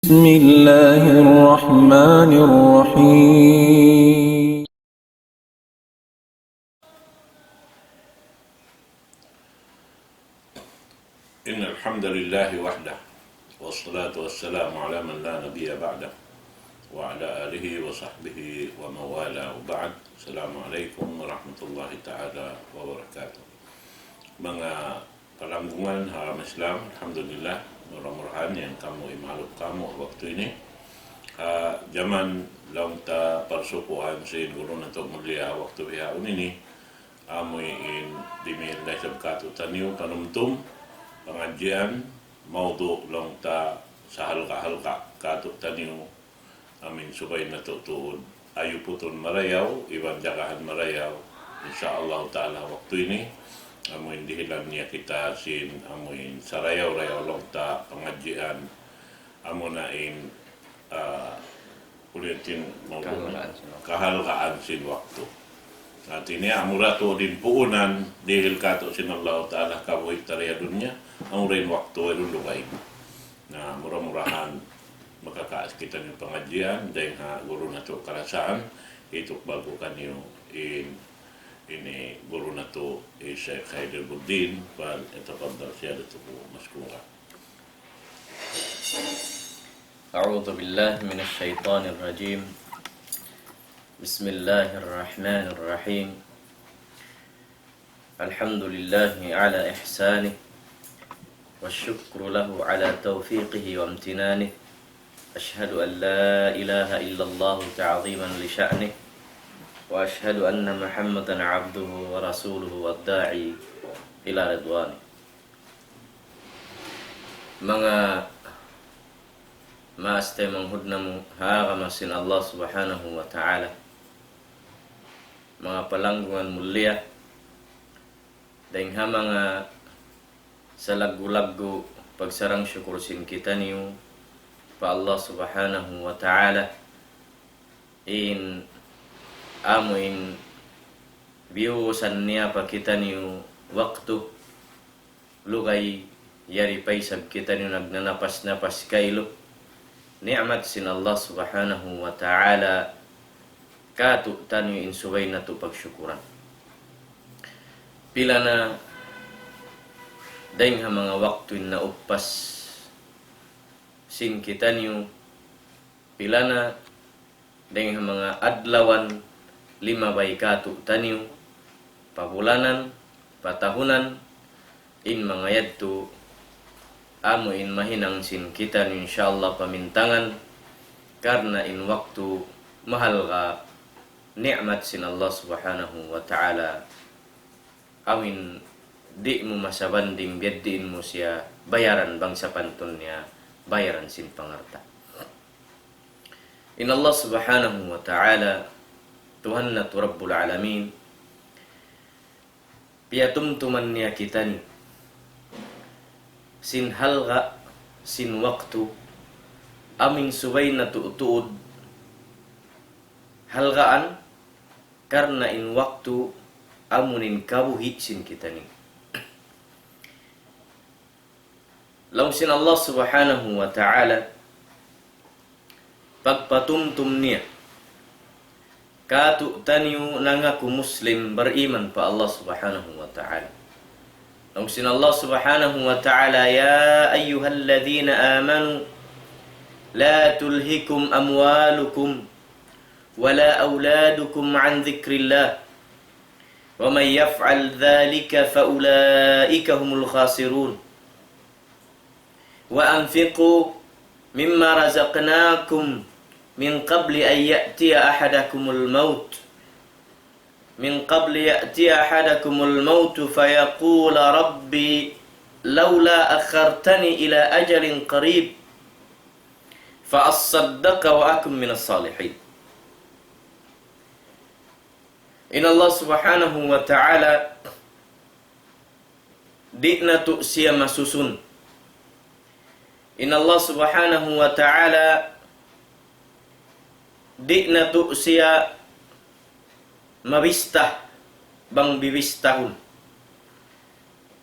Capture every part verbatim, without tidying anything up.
بسم الله الرحمن الرحيم. إن الحمد لله وحده، والصلاة والسلام على من لا نبي بعده، وعلى آله وصحبه ومن والاه، وبعد. السلام عليكم ورحمة الله تعالى وبركاته. Manga palanggungan ha agama Islam, alhamdulillah, mura-murahan yan kamu imalup kamu waktu ini. Ha jaman laung ta parsukuan sin guru natu' mulia waktu bihaun ini, amu in dimihil na isab katu'taniyu panumtum, pangadjian, mawdu' laung ta sahalga'-halga' katu'taniyu, amu in subay natu' tuud ayuputun marayaw, iban jagahan marayaw. Insya Allah Ta'ala waktu ini, amu in dihilan niya kita sin, amu in sarayaw-rayaw laung ta pangadjian, amu na in, ah, kulitin mawdu' kahalgaan sin waktu. Kahalgaan sin waktu. Hati niya, amura tuud in puunan, dihil katu' sin Allah Ta'ala kabuhi' ta di ha dunya, amura in waktu, wayruun dugaing. Na, mura-murahan makakaas kitaniyu pangadjian, dayng ha guru natu' kalasahan, hitukbal ku kaniyu in, ini guru natu', hi Sheikh Haider Buddin, فليتفضل سيادته مشكورا. أعوذ بالله من الشيطان الرجيم. بسم الله الرحمن الرحيم. الحمد لله على إحسانه، والشكر له على توفيقه وامتنانه. أشهد أن لا إله إلا الله تعظيما لشأنه، وأشهد أن محمدا عبده ورسوله والداعي إلى رضوانه. Manga maas taymanghud namu' ha agama sin Allah Subhanahu wa Ta'ala, manga palanggungan mulia, dayng ha manga salaggu'-laggu' pagsarang-sukul sin kitaniyu pa Allah Subhanahu wa Ta'ala, in amu in biyusan niya pa kitaniyu waktu, lugay yari pa isab kitaniyu nagnanapas-napas kailu. Ni'mat sin Allah Subhanahu wa Ta'ala katu'taniyu in subay natu' pagsukuran. Pila na dayng ha manga waktu in naupas sin kitaniyu, pila na dayng ha manga adlawan limabay katu'taniyu, pa bulanan, pa tahunan, in manga yadtu amu in mahinang sin kitaniyu, insya Allah, pamintangan, karna' in waktu mahalga' ni'mat sin Allah Subhanahu wa Ta'ala. Amin, di' mu masabanding biyadiin mu siya bayaran bang sapantun niya bayaran sin pangalta'. In Allah Subhanahu wa Ta'ala, Tuhan natu' Rabbul Alamin, piyatumtuman niya kitaniyu sin halga' sin waktu, amin subay natu' tuud halgaan, karna' in waktu amuin kabuhi' sin kitaniyu. Laung sin Allah Subhanahu wa Ta'ala, pagpatumtum niya katu'taniyu nangaku Muslim, bariman pa Allah Subhanahu wa Ta'ala. Laung sin Allah Subhanahu wa Ta'ala, يا أيها الذين آمنوا لا تلهكم أموالكم ولا أولادكم عن ذكر الله ومن يفعل ذلك فأولئك هم الخاسرون. وأنفقوا مما رزقناكم من قبل أن يأتي أحدكم الموت، من قبل يأتي أحدكم الموت فيقول رب لولا أخرتني إلى أجل قريب فأصدق وأكن من الصالحين. In Allah Subhanahu wa Ta'ala, di' natu' siya masusun. In Allah Subhanahu wa Ta'ala, di' natu' siya mabista bang bibistahun.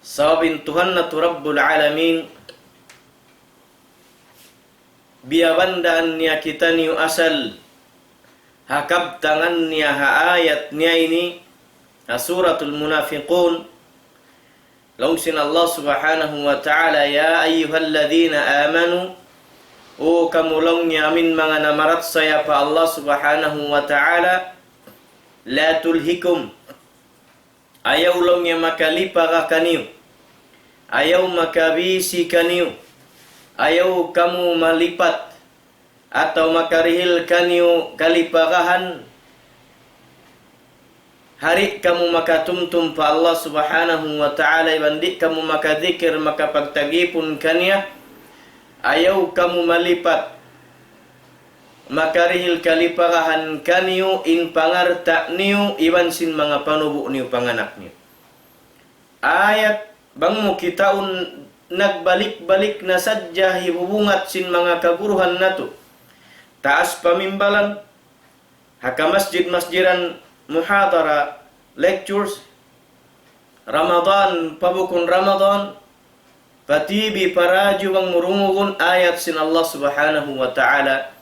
Sabab in Tuhan natu' Rabbul Alamin, Biyabandaan niya kitaniyu asal ha kabtangan niya ha ayat niya ini, ha Suratul Munafiqun, laung sin Allah Subhanahu wa Ta'ala, يا أيها الذين آمنوا, O kamu laung niya amin manga namarachaya pa Allah Subhanahu wa Ta'ala, لا تلهكم, ayaw laung niya makalipaga kaniyu, ayaw makabisi kaniyu, ayaw kamu malipat, atawa makarihil kaniyu kalipagahan, ha di' kamu makatumtum pa Allah Subhanahu wa Ta'ala, iban di' kamu makadikir, makapagtagipun kaniya, ayaw kamu malipat, makarihil kalipagahan kaniyu in pangalta' niyu iban sin manga panubu' niyu, panganak niyu. Ayat bang mu kitaun nagbalik-balik na sadja hibubungat sin manga kaguruhan natu'. Taas pamimbalan, ha kamasjid-masjidan, muhadara, lectures, Ramadan, pa bukun Ramadan, pa T V, pa radyo bang mu dungugun ayat sin Allah Subhanahu wa Ta'ala,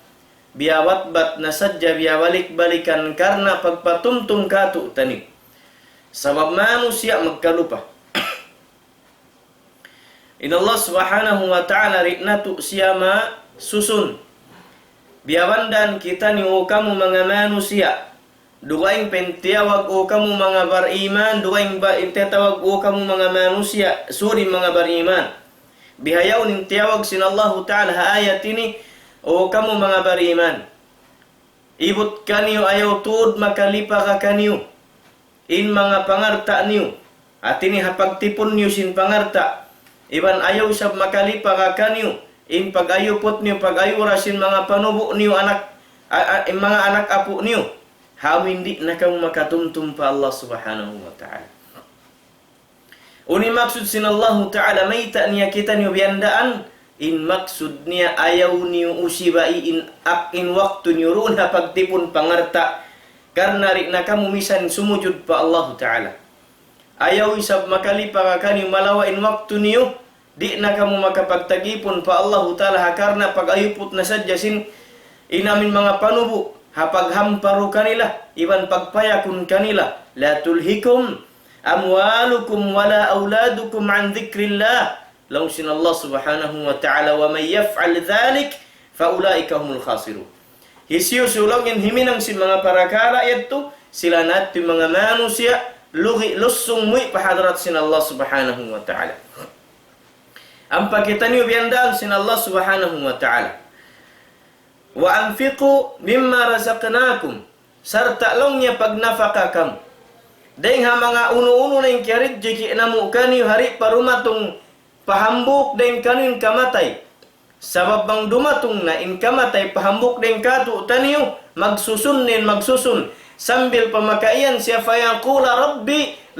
biyabatbat na sadja, biyabalik-balikan karna' pagpatumtum kātu'niyu. Sabab manusiya' magkalupa. In Allah Subhanahu wa Ta'ala di' natu' siya masusun. Biyabandaan kitaniyu, O kamu manga manusiya'. Dugaing pa in tiyawag, O kamu manga bariman, dugaing pa in tiyawag, O kamu manga manusiya', sūd in manga bariman. Bihaun in tiyawag sin Allahu Ta'ala ha ayat ini, O kamu manga bariman. Ibut kaniyu, ayaw tuud makalipaga kaniyu in manga pangalta' niyu. Hāti niya ha pagtipun niyu sin pangalta'. Iban ayaw isab makalipaga kaniyu in pag-ayuput niyu, pag-ayura sin manga panubu' niyu, anak, a, a, in manga anak apu' niyu. Ha amu in di' na kamu makatumtum pa Allah Subhanahu wa Ta'ala. Unu in maksud sin Allahu Ta'ala, mayta' niya kitaniyu biyandaan? In maksud niya, ayaw niyu usibai in, ak-, in waktu niyu duun ha pagtipun pangalta', karna' di' na kamu misan sumujud pa Allahu Ta'ala. Ayaw isab makalipaga kaniyu malawa' in waktu niyu, di' na kamu makapagtagipun pa Allahu Ta'ala ha karna' pag-ayuput na sadja sin in amin manga panubu', ha paghamparu kanila, iban pagpayakun kanila. لا تلهكم أموالكم ولا أولادكم عن ذكر الله. Laung sin Allah Subhanahu wa Ta'ala, ومن يفعل ذلك فأولئك هم الخاسرون. Hisiyu-siyu laung in himinang sin manga parakala' yadtu, sila na yadtu in manga manusiya' lugi' lussung muwi' pa hadarat sin Allah Subhanahu wa Ta'ala. Ampa kitaniyu biyandaan sin Allah Subhanahu wa Ta'ala. وأنفقوا مما رزقناكم. Sarta' laung niya pagnapaka kamu dayn ha manga unu-unu na in kiyarijiki' namu' kaniyu ha di' pa dumatung pa hambuuk dayn kaniyu in kamatay. Sabab bang dumatung na in kamatay pa hambuuk dayn kātu'niyu, magsusun na in magsusun. Sambil pa makaiyan siya, فيقول رب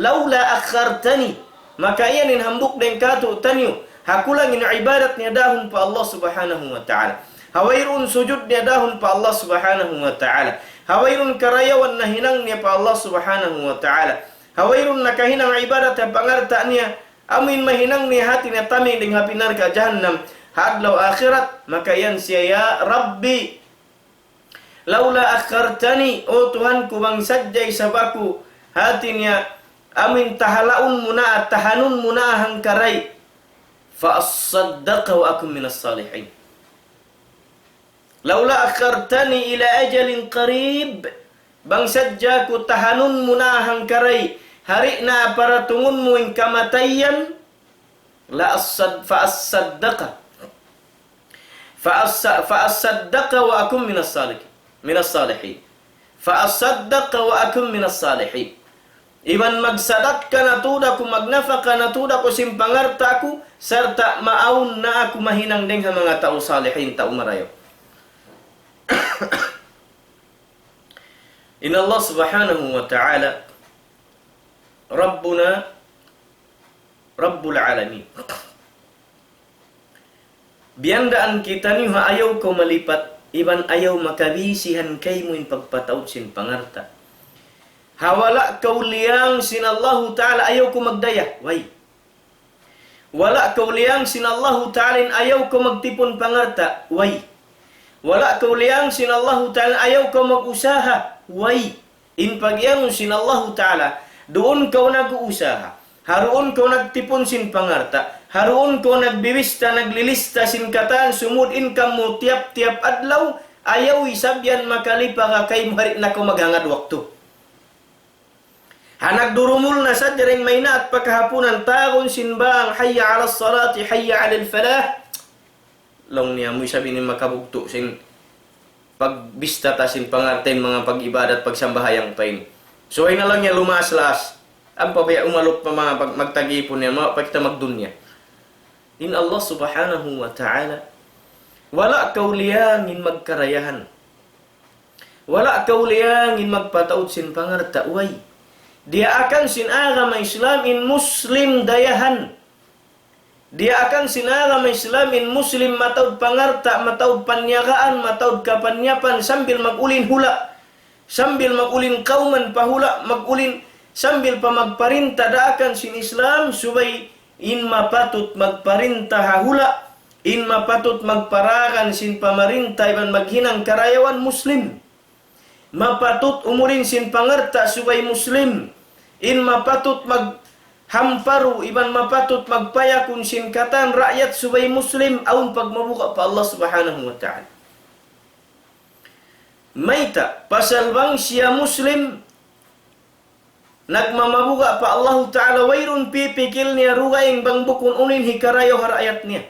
لولا أخرتني. Makaiyan in hambuuk dayn kātu'niyu, ha kulang in ibadat niya dahun pa Allah Subhanahu wa Ta'ala. Ha wayruun sujud niya dahun pa Allah Subhanahu wa Ta'ala. Ha wayruun karayawan nahinang niya pa Allah Subhanahu wa Ta'ala. Ha wayruun nakahinang ibadat ha pangalta' niya, amu in mahinang niya hāti niya taming dayn ha api narka' jahannam ha adlaw akhirat, makaiyan siya, يا رب لولا أخرتني, O Tuhan ku, bang sadja isab aku, hāti niya, amu in tahalaun mu na, tahanun mu na hangkaray, فأصدق وأكن من الصالحين. لولا أخرتني إلى أجل قريب. Bang sadja aku tahanun mu na hangkaray, ha di' na paratungun mu in kamatayan, لأصد-، فأصدق. فأص-، فأصدق وأكن من الصالحين. من الصالحين. فأصدق وأكن من الصالحين. Iban magsadakka na tuud aku, magnapaka na tuud aku sin pangalta' ku, sarta' maawn na aku mahinang dayn ha manga tau salihin, tau marayaw. In Allah Subhanahu wa Ta'ala, ربنا رب العالمين. Biyandaan kitaniyu ha ayaw kaw malipat, iban ayaw makabisihan kaymu in pagpataud sin pangalta'. Ha wala' kaw liyang sin Allahu Ta'ala ayaw kaw magdaya, way. Wala' kaw liyang sin Allahu Ta'ala in ayaw kaw magtipun pangalta', way. Wala' kaw liyang sin Allahu Ta'ala, ayaw kaw mag-usaha. Way. In pagiyanun sin Allahu Ta'ala, duun kaw nag-uusaha. Ha duun kaw nagtipun sin pangalta'. Ha duun kaw nagbibista, naglilista sin katan sumud in kamu tiyap-tiyap adlaw, ayaw isab yan makalipa ka kaymu, di' na kaw maghangad waktu. Ha nagdurumul na sadja dayn maynaat pa kahapunan, tawagun sin bang, "Hayya alas salati, hayya alal falah." Laung niya, "Amu isab ini makabugtu' sin pagbista ta sin pangalta' in manga pag-ibadat, pagsambahayang ta ini." So, ay na laung niya lumaas-laas. Ampa biya' umalup pa manga pag-, magtagipun niya, ma-, pa kita magdunya. In Allah Subhanahu wa Ta'ala, wala' kaw liyang in magkarayahan. Wala' kaw liyang in magpataud sin pangalta', way. Diyaakan sin agama Islam in Muslim dayahan. Diyaakan sin agama Islam in Muslim mataud pangalta', mataud panyagaan, mataud kapanyapan, sambil mag-ulin hula'. Sambil mag-ulin kawman pa hula', mag-ulin sambil pa magparinta. Daakan sin Islam, subay in mapatut magparinta ha hula', in mapatut magparagan sin pamarinta iban maghinang karayawan Muslim. Mapatut umulin sin pangalta' subay Muslim. In mapatut maghamparu iban mapatut magpayakun sin katan raayat subay Muslim, awn pagmabuga' pa Allah Subhanahu wa Ta'ala. Mayta', pasal bang siya Muslim, nagmamabuga' pa Allahu Ta'ala, wayruun pipikil niya dugaing bang bukun unu in hikarayaw ha raayat niya.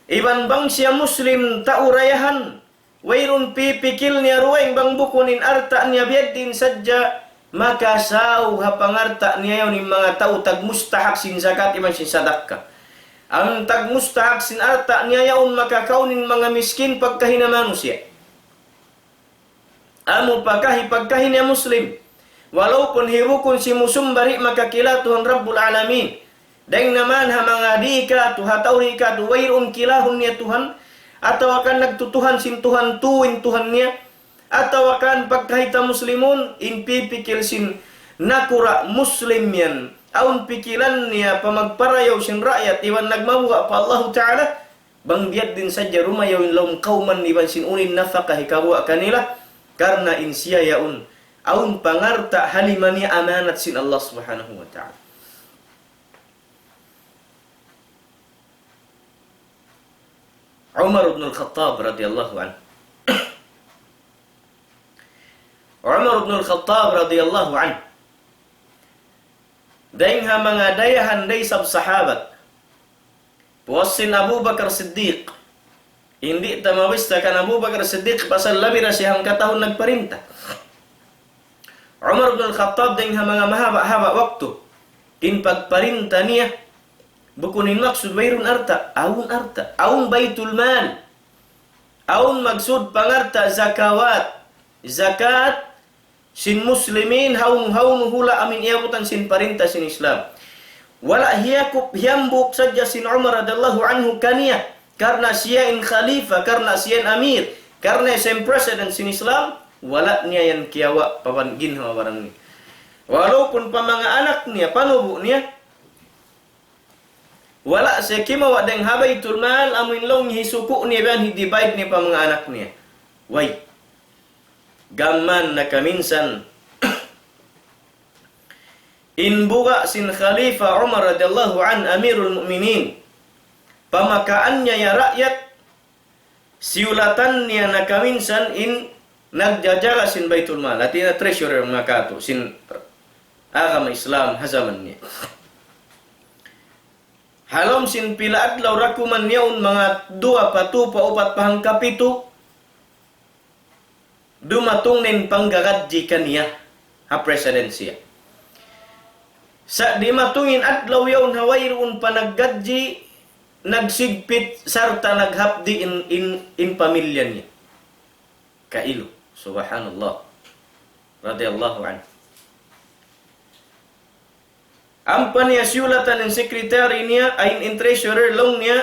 Iban bang siya Muslim tau dayahan, wayruun pipikil niya dugaing bang bukun in alta' niya, biya' diin sadja makasaw ha pangalta' niya yaun in manga tau tagmustahak sin zakat iban sin sadakka. Awn tagmustahak sin alta' niya yaun makakaun in manga miskin, pagkahi na manusiya'. Amu pagkahi, pagkahi niya Muslim. Walaupun hi bukun simusumba, di' makakila Tuhan Rabbul Alamin. Dayn naman ha manga di' katu', ha tau di' katu', wayruun kilahun niya Tuhan, atawa kan nagtutuhan sin Tuhan, tū in Tuhan niya, atawa kan pagkahi ta Muslimun, in pipikil sin nakura' Muslim yan, awn pikilan niya pa magparayaw sin raayat, iban nagmabuga' pa Allahu Ta'ala, bang biya' diin sadja dumayaw in lawm kawman iban sin unu in nafaka hikabuga' kanila, karna' in siya yaun, awn pangalta' ha lima niya amanat sin Allah Subhanahu wa Ta'ala. Umar ibn al-Khattab radiyallahu anhu. Umar ibn al-Khattab radiyallahu anhu. Dayn ha manga dayahan da isab sahabat. Puas sin Abu Bakar Siddiq. Hindi ta mabista kan Abu Bakar Siddiq pasal labi da siya hangkatahun nagparinta. Umar ibn al-Khattab dayn ha manga mahaba'-haba' waktu. In pagparinta niya, bukun in maksud wayruun alta', awn alta', awn baytul mal. Awn maksud pangalta' zakawat, zakat, sin Muslimin, hawnu-hawnu hula' amu in iyabutan sin parinta sin Islam. Wala' hiyakup, hiyambuk sadja sin Umar radiyallahu anhu kaniya, karna' siya in khalifa, karna' siya in amir, karna' siya in president sin Islam, wala' niya yan kiyawa' pa ginhawa-baran niya. Walaupun pa manga anak niya, panubu' niya, wala' siya kimawa' dayn ha baytul mal, amu in laung niya hisuku' niya biya' yan, hi-divide niya pa manga anak niya. Way. Gam mayan na kaminsan. In buga' sin Khalifa Umar radiyallahu anhu, Amirul Mu'minin. Pamakaanyaya raayat, siyulatan niya na kaminsan in nagjajaga sin baytul mal. Hati niya treasurer manga katu', sin agama Islam ha jaman niya. Ha lawm sin pila adlaw dakuman niya yaun manga duwa pa tū pa upat pa hangkapitu, dumatung na in panggagadji kaniya ha presidensiya. Sa' dimatung in adlaw yaun ha wayruun pa naggadji, nagsigpit sarta' naghapdi' in, in, in pamilya niya. Kailu. Subhanallah. Radiyallahu anhu. Ampa niya siyulatan in secretary niya, ay in treasurer, laung niya,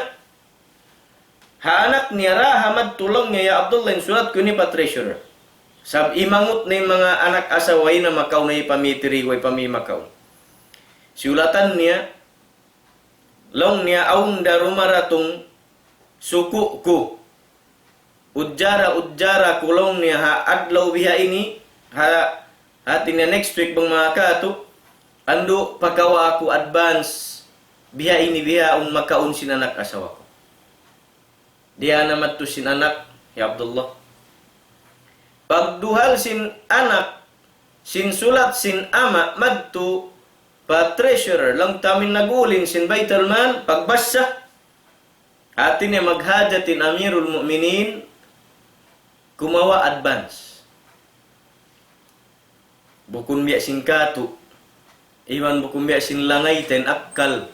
ha anak niya, "Dara ha madtu," laung niya, "ya Abdullah, in sulat ku ini pa treasurer." Sab imangut na in manga anak asawa, way na makaun, way pa mitiri, way pa mimakaun. Siyulatan niya, laung niya, "Awn da dumaratung suku' ku. Ujara-ujara ku laung niya ha adlaw biha ini, ha, hati niya next week bang manga katu', andu' pakawa' aku advance biha ini bihaun makaun sin anak asawa ku. Diyā na madtu sin anak, ya Abdullah. Pagduhal sin anak, sin sulat sin ama' madtu pa treasurer, laung ta amin nag-ulin sin Baitul Mal, pagbassa, hati niya maghajat in Amirul Mu'minin, kumawa' advance. Bukun biya' sin katu', iban bukun biya' sin langay ta in akkal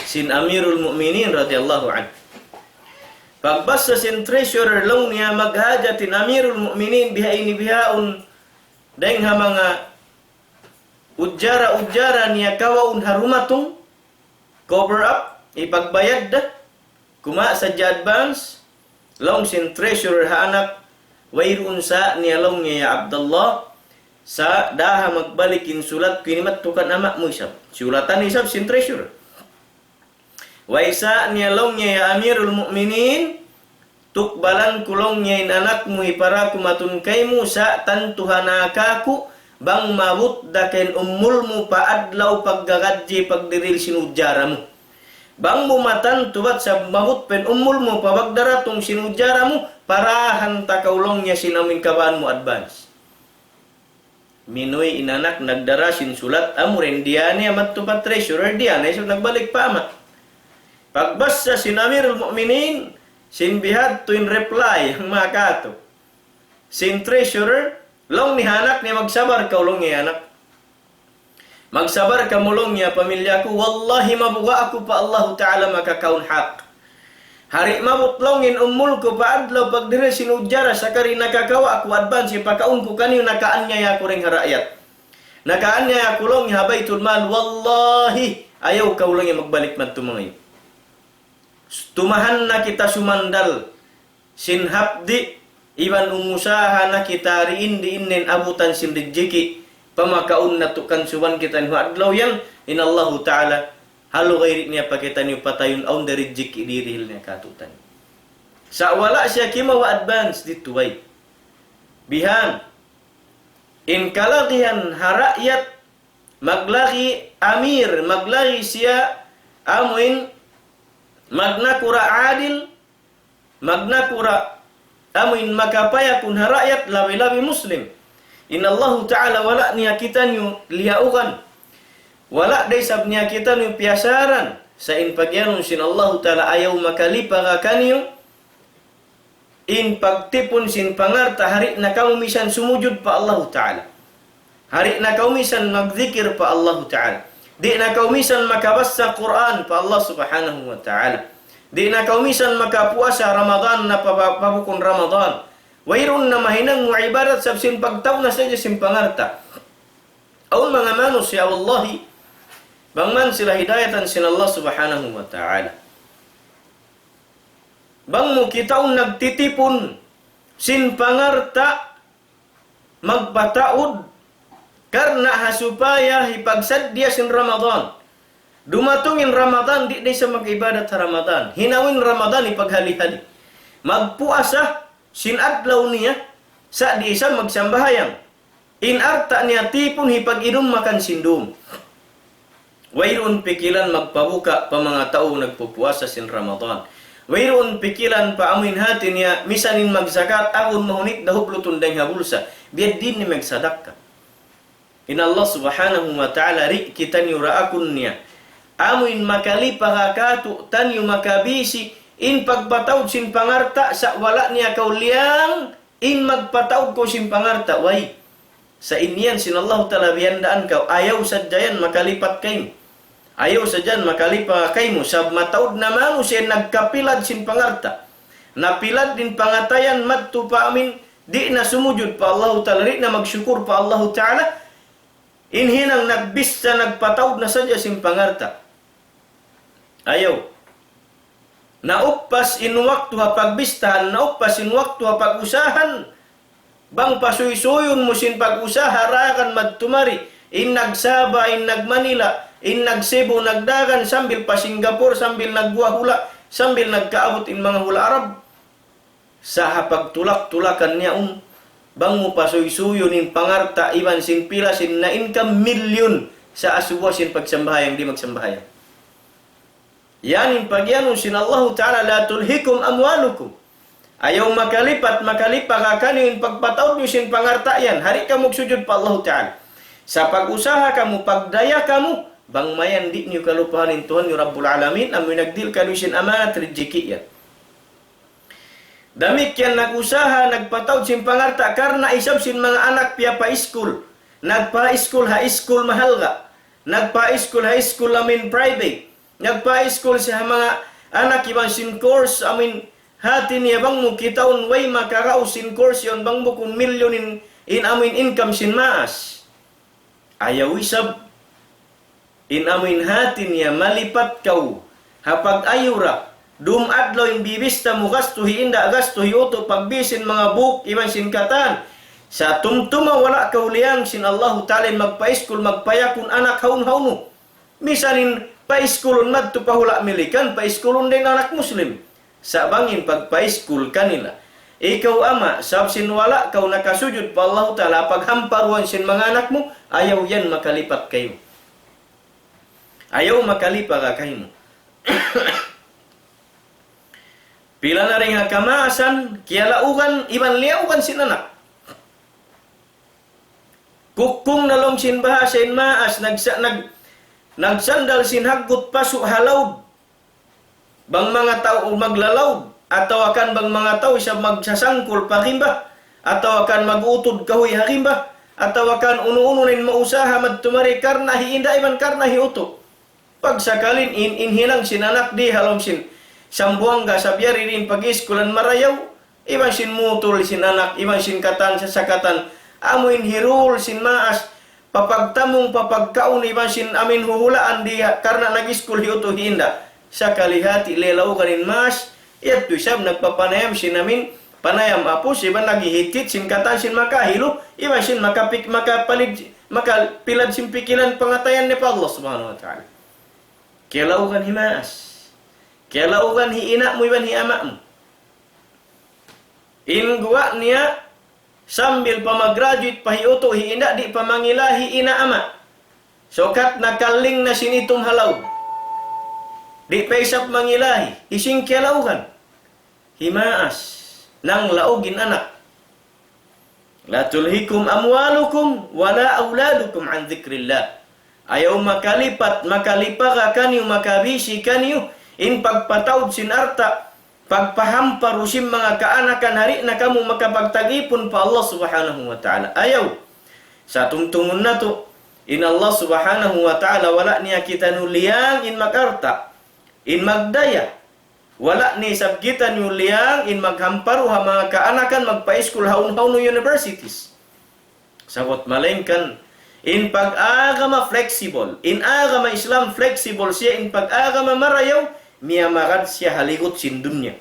sin Amirul Mu'minin radiyallahu anhu. Pagbassa sin treasurer laung niya maghajat in Amirul Mu'minin biha ini bihaun, dayng ha manga ujara-ujara niya kawaun ha dumatung, cover up, hipagbayad da, kumawa' sadja advance, laung sin treasurer ha anak, wayruun sa niya laung niya ya Abdullah, sa' daha magbalik in sulat ku ini madtu kan ama' mu isab. Sulatan isab sin treasurer. Way sa' niya laung niya ya Amirul Mu'minin, tukbalan ku laung niya in anak mu hipara ku matun kaymu sa' tantu ha nakaku' bang maabut da ka in umul mu pa adlaw paggagadji pagdiril sin ujara mu. Bang mu matantu bat sa' maabut pa in umul mu pa pagdaratung sin ujara mu, parahan ta kaw laung niya sin amuin kabaan mu advance. Minuwi' in anak nagdara sin sulat, amu ra in diyā niya madtu pa treasurer, diyā na isab nagbalik pa ama'. Pagbassa sin Amirul Mu'minin, sin bihadtu in reply, manga katu'. Sin treasurer, laung niya ha anak niya, magsabar kaw laung niya anak. Magsabar kamu laung niya pamilya ku, wallahi mabuga' aku pa Allahu Ta'ala makakaun hak. Hari maabut laung in umul ku pa adlaw pagdiril sin ujara sakali nakakawa' aku advance hipakaun ku kaniyu, nakaanyaya aku dayng ha raayat. Nakaanyaya aku laung ha Baitul Mal, wallahi, ayaw kaw laung magbalik madtu mangayu'. Tumahan na kita sumandal sin hapdi', iban umusaha na kita diin-diin in abutan sin rijiki', pamakaun natu' kansuban kitaniyu ha adlaw yan, in Allahu Ta'ala, ha lugay di' niya pa kitaniyu patayun awn da rijiki' dihil niya kātu'niyu. Sa' wala' siya kimawa' advance didtu way. Bihan, in kalagihan ha raayat, maglagi amir, maglagi siya amuin magnakura' adil, magnakura' amuin makapayakun ha raayat, labi-labi Muslim. In Allahu Ta'ala wala' niya kitaniyu liyaugan. Wala' da isab niya kitaniyu piyasaran. Sa' in pagiyanun sin Allahu Ta'ala ayaw makalipaga kaniyu in pagtipun sin pangalta', ha di' na kamu misan sumujud pa Allahu Ta'ala. Ha di' na kamu misan magdikir pa Allahu Ta'ala. Di' na kamu misan makabassa Qur'an pa Allah Subhanahu wa Ta'ala. Di' na kamu misan makapuasa Ramadan na pa, pa, pa bukun Ramadan. Wayruun na mahinang mu ibadat sabab sin pagtaud na sadja sin pangalta'. Awn manga manusiya', wallahi, bang man sila hidayatan sin Allah Subhanahu wa Ta'ala. Bang mu kitaun nagtitipun sin pangalta', magpataud, karna' ha supaya hipagsaddiya sin Ramadan. Dumatung in Ramadan, di' da isab mag-ibadat ha Ramadan. Hinang in Ramadan, hipaghali-hali. Magpuasa sin adlaw niya, sa' di' isab magsambahayang. In alta' niya tipun hipag-inum makan sin dum. Wayruun pikilan magpabuka pa manga tau nagpupuasa sin Ramadan. Wayruun pikilan pa amuin hati niya, misan in magzakat, agun mahunit da hublutun dayng ha bulsa. Biya' diin in magsadakka. In Allah Subhanahu wa Ta'ala di' kitaniyu raakun niya. Amuin makalipaga kātu'niyu makabisi, in pagpataud sin pangalta' sa' wala' niya kaw liyang, in magpataud kaw sin pangalta', way. Sa' in yan sin Allahu Ta'ala biyandaan kaw, ayaw sadja yan makalipat kaymu. Ayaw sadja yan makalipat kaymu, sabab mataud na manusiya' nagkapilad sin pangalta'. Napilad in pangatayan madtu pa amuin, di' na sumujud pa Allahu Ta'ala, di' na magsukur pa Allahu Ta'ala. In hinang nagbista, nagpataud na sadja sin pangalta'. Ayaw. Nauppas in waktu ha pagbistahan, nauppas in waktu ha pag-usahan. Bang pasuysuy-suyun mu sin pag-usaha dagan madtu mari, in nag-Sabah, in nag-Manila, in nag-Cebu, nagdagan sambil pa Singapore, sambil nagguwa hula', sambil nagkaabut in manga hula' Arab. Sa' ha pagtulak-tulakan niya, um, bang mu pasuysuyu in pangarta' iban sin pila sin na-income, milyun, sa' asubuha sin pagsambahayang di' magsambahayang. Yan in pagiyanun sin Allahu Ta'ala, لا تلهكم أموالكم. Ayaw makalipat, makalipat kaniyu in pagpataud niyu sin pangarta' yan. Hari kamu magsujud pa Allahu Ta'ala. Sa' pag-usaha kamu, pagdaya kamu, bang mayan di' niyu kalupahan in Tuhan niyu Rabbul Alamin, amu in nagdihil kaniyu sin amanat rijiki' yan. Damikkiyan nag-usaha, nagpataud sin pangarta' karna' isab sin manga anak piyapa-school. Nagpa-school ha school mahalga'. Nagpa-school ha school amin private. Nagpa-school siya ha manga anak iban sin course amin hati niya bang mu kitaun way makaraus sin course yan bang bukun milyun in, in amin income sin maas. Ayaw isab in amin hati niya malipat kaw ha pag-ayura, dum adlaw in bibista mu gastu hi inda', gastu hi utu', pagbī sin manga buuk iban sin katan. Sa' tumtuma wala' kaw liyang sin Allahu Ta'ala in magpa-school, magpayakun anak hawnu-hawnu. Misan in pa-schoolun madtu pa hula' Milikan, pa-schoolun da in anak Muslim. Sa' bang in pagpa-school kanila, ikaw ama', sabab sin wala' kaw nakasujud pa Allahu Ta'ala, paghamparuan sin manga anak mu, ayaw yan makalipat kaymu. Ayaw makalipat kaymu. Pila na dayn ha kamaasan, kiyalaugan, iban liyaugan sin anak. Kukkung na laung sin bahasa in maas, nagsa-, nag-, nagsandal sin haggut pasu' ha laud. Bang manga tau maglalaud, atawa kan bang manga tau isab magsasangkul pa rimba, atawa kan mag-utud kahuy ha rimba, atawa kan unu-unu na in mausaha madtu mari karna' hi inda' iban karna' hi utu'. Pagsakalin in, in hinang sin anak di ha lawm sin Sambuwangga, sa' biya' diin in pag-iskulan marayaw, iban sin mutul sin anak, iban sin katan sasakatan, amu in hirul sin maas, papagtamung, papagkaun, iban sin amin huhulaan di ha, karna' nag-iskul hi utu' hi inda'. Sakali hati lelaugan in maas, yadtu isab nagpapanayam sin amin panayam apus, iban naghihitit sin katan sin makahilu, iban sin makapik-, makapalid, makapilad sin pikilan pangatayan niya pa Allah Subhanahu wa Ta'ala. Kiyalaugan hi maas. Kiyalaugan hi ina' mu iban hi ama' mu. In guwa' niya, sambil pa mag-graduate pa hi utu' hi inda', di' pa mangila hi ina' ama'. Sukat nakalling na sin itum ha laud. Di' pa isab mangila hi, hisiyu in kiyalaugan? Hi maas. Nanglaug in anak. لا تلهكم أموالكم ولا أولادكم عن ذكر الله. Ayaw makalipat, makalipat kaniyu, makabisi kaniyu, in pagpataud sin alta', pagpahamparu sin manga kaanakan, di' na kamu makapagtag-ipun pa Allah Subhanahu wa Ta'ala. Ayaw. Sa' tumtumun natu', in Allah Subhanahu wa Ta'ala wala' niya kitaniyu liyang in mag-alta', in magdaya. Wala' niya isab kitaniyu liyang in maghamparu ha manga kaanakan magpa-iskul hawnu-hawnu universities. Sabab malaingkan in pag-agama flexible, in agama Islam flexible siya, in pag-agama marayaw, miyamagad siya ha ligut sin dunya.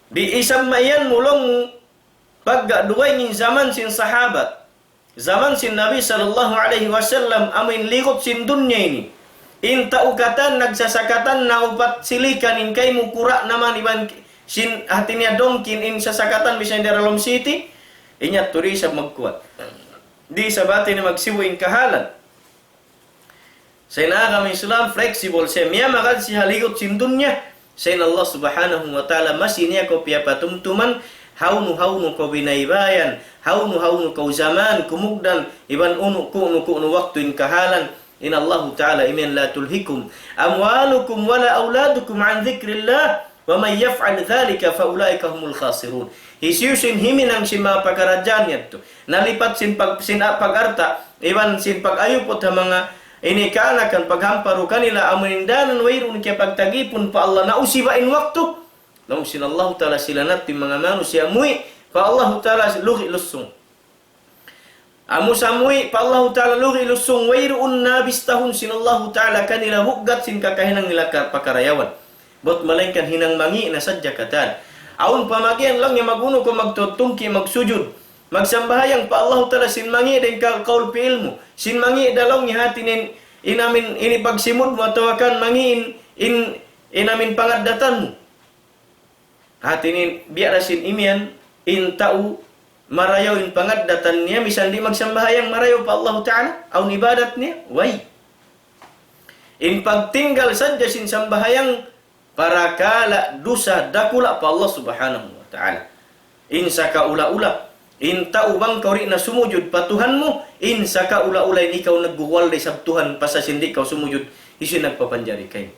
Di' isab mayan mu laung mu pagga dugaing in jaman sin sahabat. Jaman sin Nabi sallallahu alayhi wasallam, amu in ligut sin dunya ini. In tau katan nagsasakatan na upat silikan in kaymu kura' naman iban sin hati niya dongkin in sasakatan bisan di ha lawm city. Inya turi sa magkuwat. Di' sa bati ni magsibu in kahalan. Sa' in agama Islam flexible siya, miyamagad siya ha ligut sin dunya. Sa' in Allah Subhanahu wa Ta'ala masi niya kaw piyapatumtuman, hawnu-hawnu kaw binaybayan, hawnu-hawnu kaw jaman, kumugdan, iban unu, ku'nu, ku'nu waktu in kahalan. In Allahu Ta'ala imiyan, لا تلهكم أموالكم ولا أولادكم عن ذكر الله ومن يفعل ذلك فأولئك هم الخاسرون. Hisiyu-siyu in himinang sin manga pakaradjaan yadtu. Nalipat sin pag-, sin a-, pag-alta', iban sin pag-ayuput ha manga ini kaanakan paghamparu kanila amu in danan wayruun kiyapagtag-ipun pa Allah na usiba in waktu. Laung sin Allahu Ta'ala sila natu' in manga manusiya' muwi' pa Allahu Ta'ala lugi' lusung. Amu sa muwi' pa Allahu Ta'ala lugi' lusung wayruun na bistahun sin Allahu Ta'ala kanila buggat sin kakahinang nila ka-, pakarayawan. Bat malaingkan hinang mangi' na sadja katan. Awn pa magiyan laung niya magunu kaw magtutungki' magsujud. Magsambahayang pa Allahu Ta'ala sin mangi' da in ka-, kaul pi'il mu. Sin mangi' da laung niya hati niya in amin ini pagsimud mu atawa kan mangi' in, in, in amin pangaddatan mu. Hati niya, biya' da sin imiyan, in tau marayaw in pangaddatan niya, misan di' magsambahayang, marayaw pa Allahu Ta'ala, awn ibadat niya, way. In pagtinggal sadja sin sambahayang, parakala' dusa dakula' pa Allah Subhanahu wa Ta'ala. In sakaula-ula, in tau bang kaw di' na sumujud pa Tuhan mu, in sakaula-ula in ikaw nagguwal da isab Tuhan, pasal sin di' kaw sumujud, hisiyu in nagpapanjari kaymu?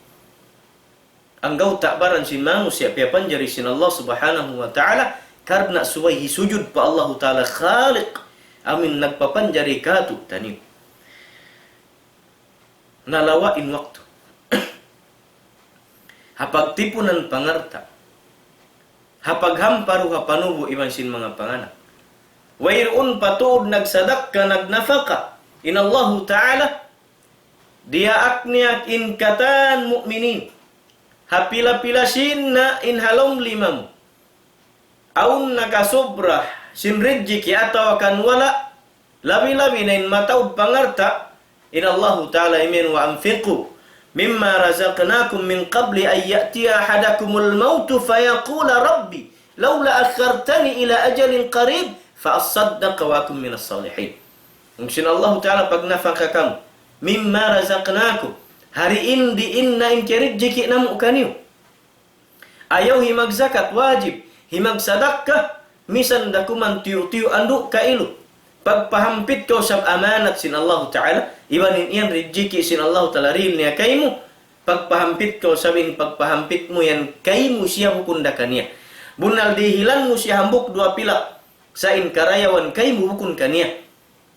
Anggawta' baran sin manusiya' piyapanjari sin Allah Subhanahu wa Ta'ala, karna' subay hisujud pa Allahu Ta'ala Khaliq, amu in nagpapanjari kātu'niyu. Nalawa' in waktu. Ha pagtipunan pangalta'. Ha paghamparu ha panubu' iban sin manga panganak. Wayruun pa tuud nagsadakka, nagnapaka. In Allahu Ta'ala, diyaak niya in katan mu'minin. Ha pila-pila sin na in ha lawm lima mu. Awn nakasubra sin rijiki' atawa kan wala', labi-labi na in mataud pangalta', in Allahu Ta'ala imiyan, وأنفقوا مما رزقناكم من قبل أن يأتي أحدكم الموت فيقول رب لولا أخرتني إلى أجل قريب فأصدق وأكن من الصالحين. Laung sin Allahu Ta'ala, pagnapaka kamu, مما رزقناكم, ha diin-diin na in kiyarijiki' namu' kaniyu. Ayaw himagzakat, wajib. Himagsadakka, misan da kuman tiyu'-tiyu' andu' kailu. Pagpahampit kaw sab amanat sin Allahu Ta'ala, iban in yan rijiki' sin Allahu Ta'ala dihil niya kaymu, pagpahampit kaw sab in pagpahampit mu yan kaymu siya bukun da kaniya. Bunnal dihilan mu siya hambuuk duwa pilak, sa' in karayawan kaymu bukun kaniya.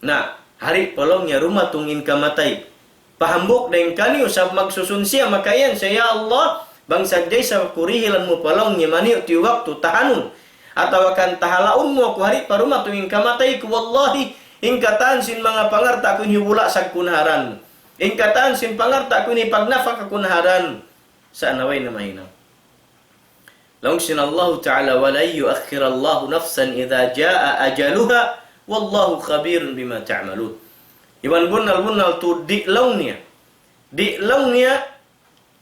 Na, ha di' pa laung niya dumatung in kamatay pa hambuuk dayn kaniyu, sabab magsusun siya, makaiyan siya, "Ya Allah, bang sadja isab aku dihilan mu pa laung niya maniyu' tiyu' waktu tahanun. Atawa kan tahalaun mu aku ha di' pa dumatung in kamatay ku, wallahi, in katan sin manga pangalta' ku ini hibula' sagkun ha dan mu. In katan sin pangalta' ku ini pagnapaka kun ha dan mu." Sa' na way na mahinang. Laung sin Allahu Ta'ala, ولن يؤخر الله نفسا إذا جاء أجلها والله خبير بما تعملون. Iban bunnal-bunnal tuud di' laung niya. Di' laung niya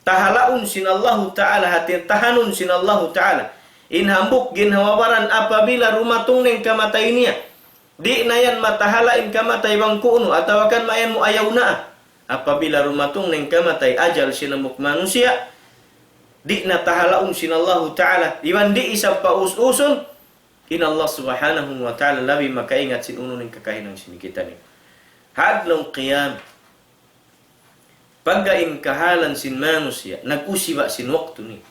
tahalaun sin Allahu Ta'ala, hati tahanun sin Allahu Ta'ala. In hambuuk ginhawa-baran apabila dumatung na in kamatay niya. Di' na yan matahala' in kamatay bang kuunu, atawa kan mayan mu ayaw na. Apabila dumatung na in kamatay, ajal sin hambuuk manusiya', di' na tahalaun sin Allahu Ta'ala, iban di' isab paus-usun, in Allah Subhanahu wa Ta'ala labi makaingat sin unu in kakahinang sin kitaniyu. Ha adlaw qiyamah, pagga in kahalan sin manusiya', nag-usiba' sin waktu niya.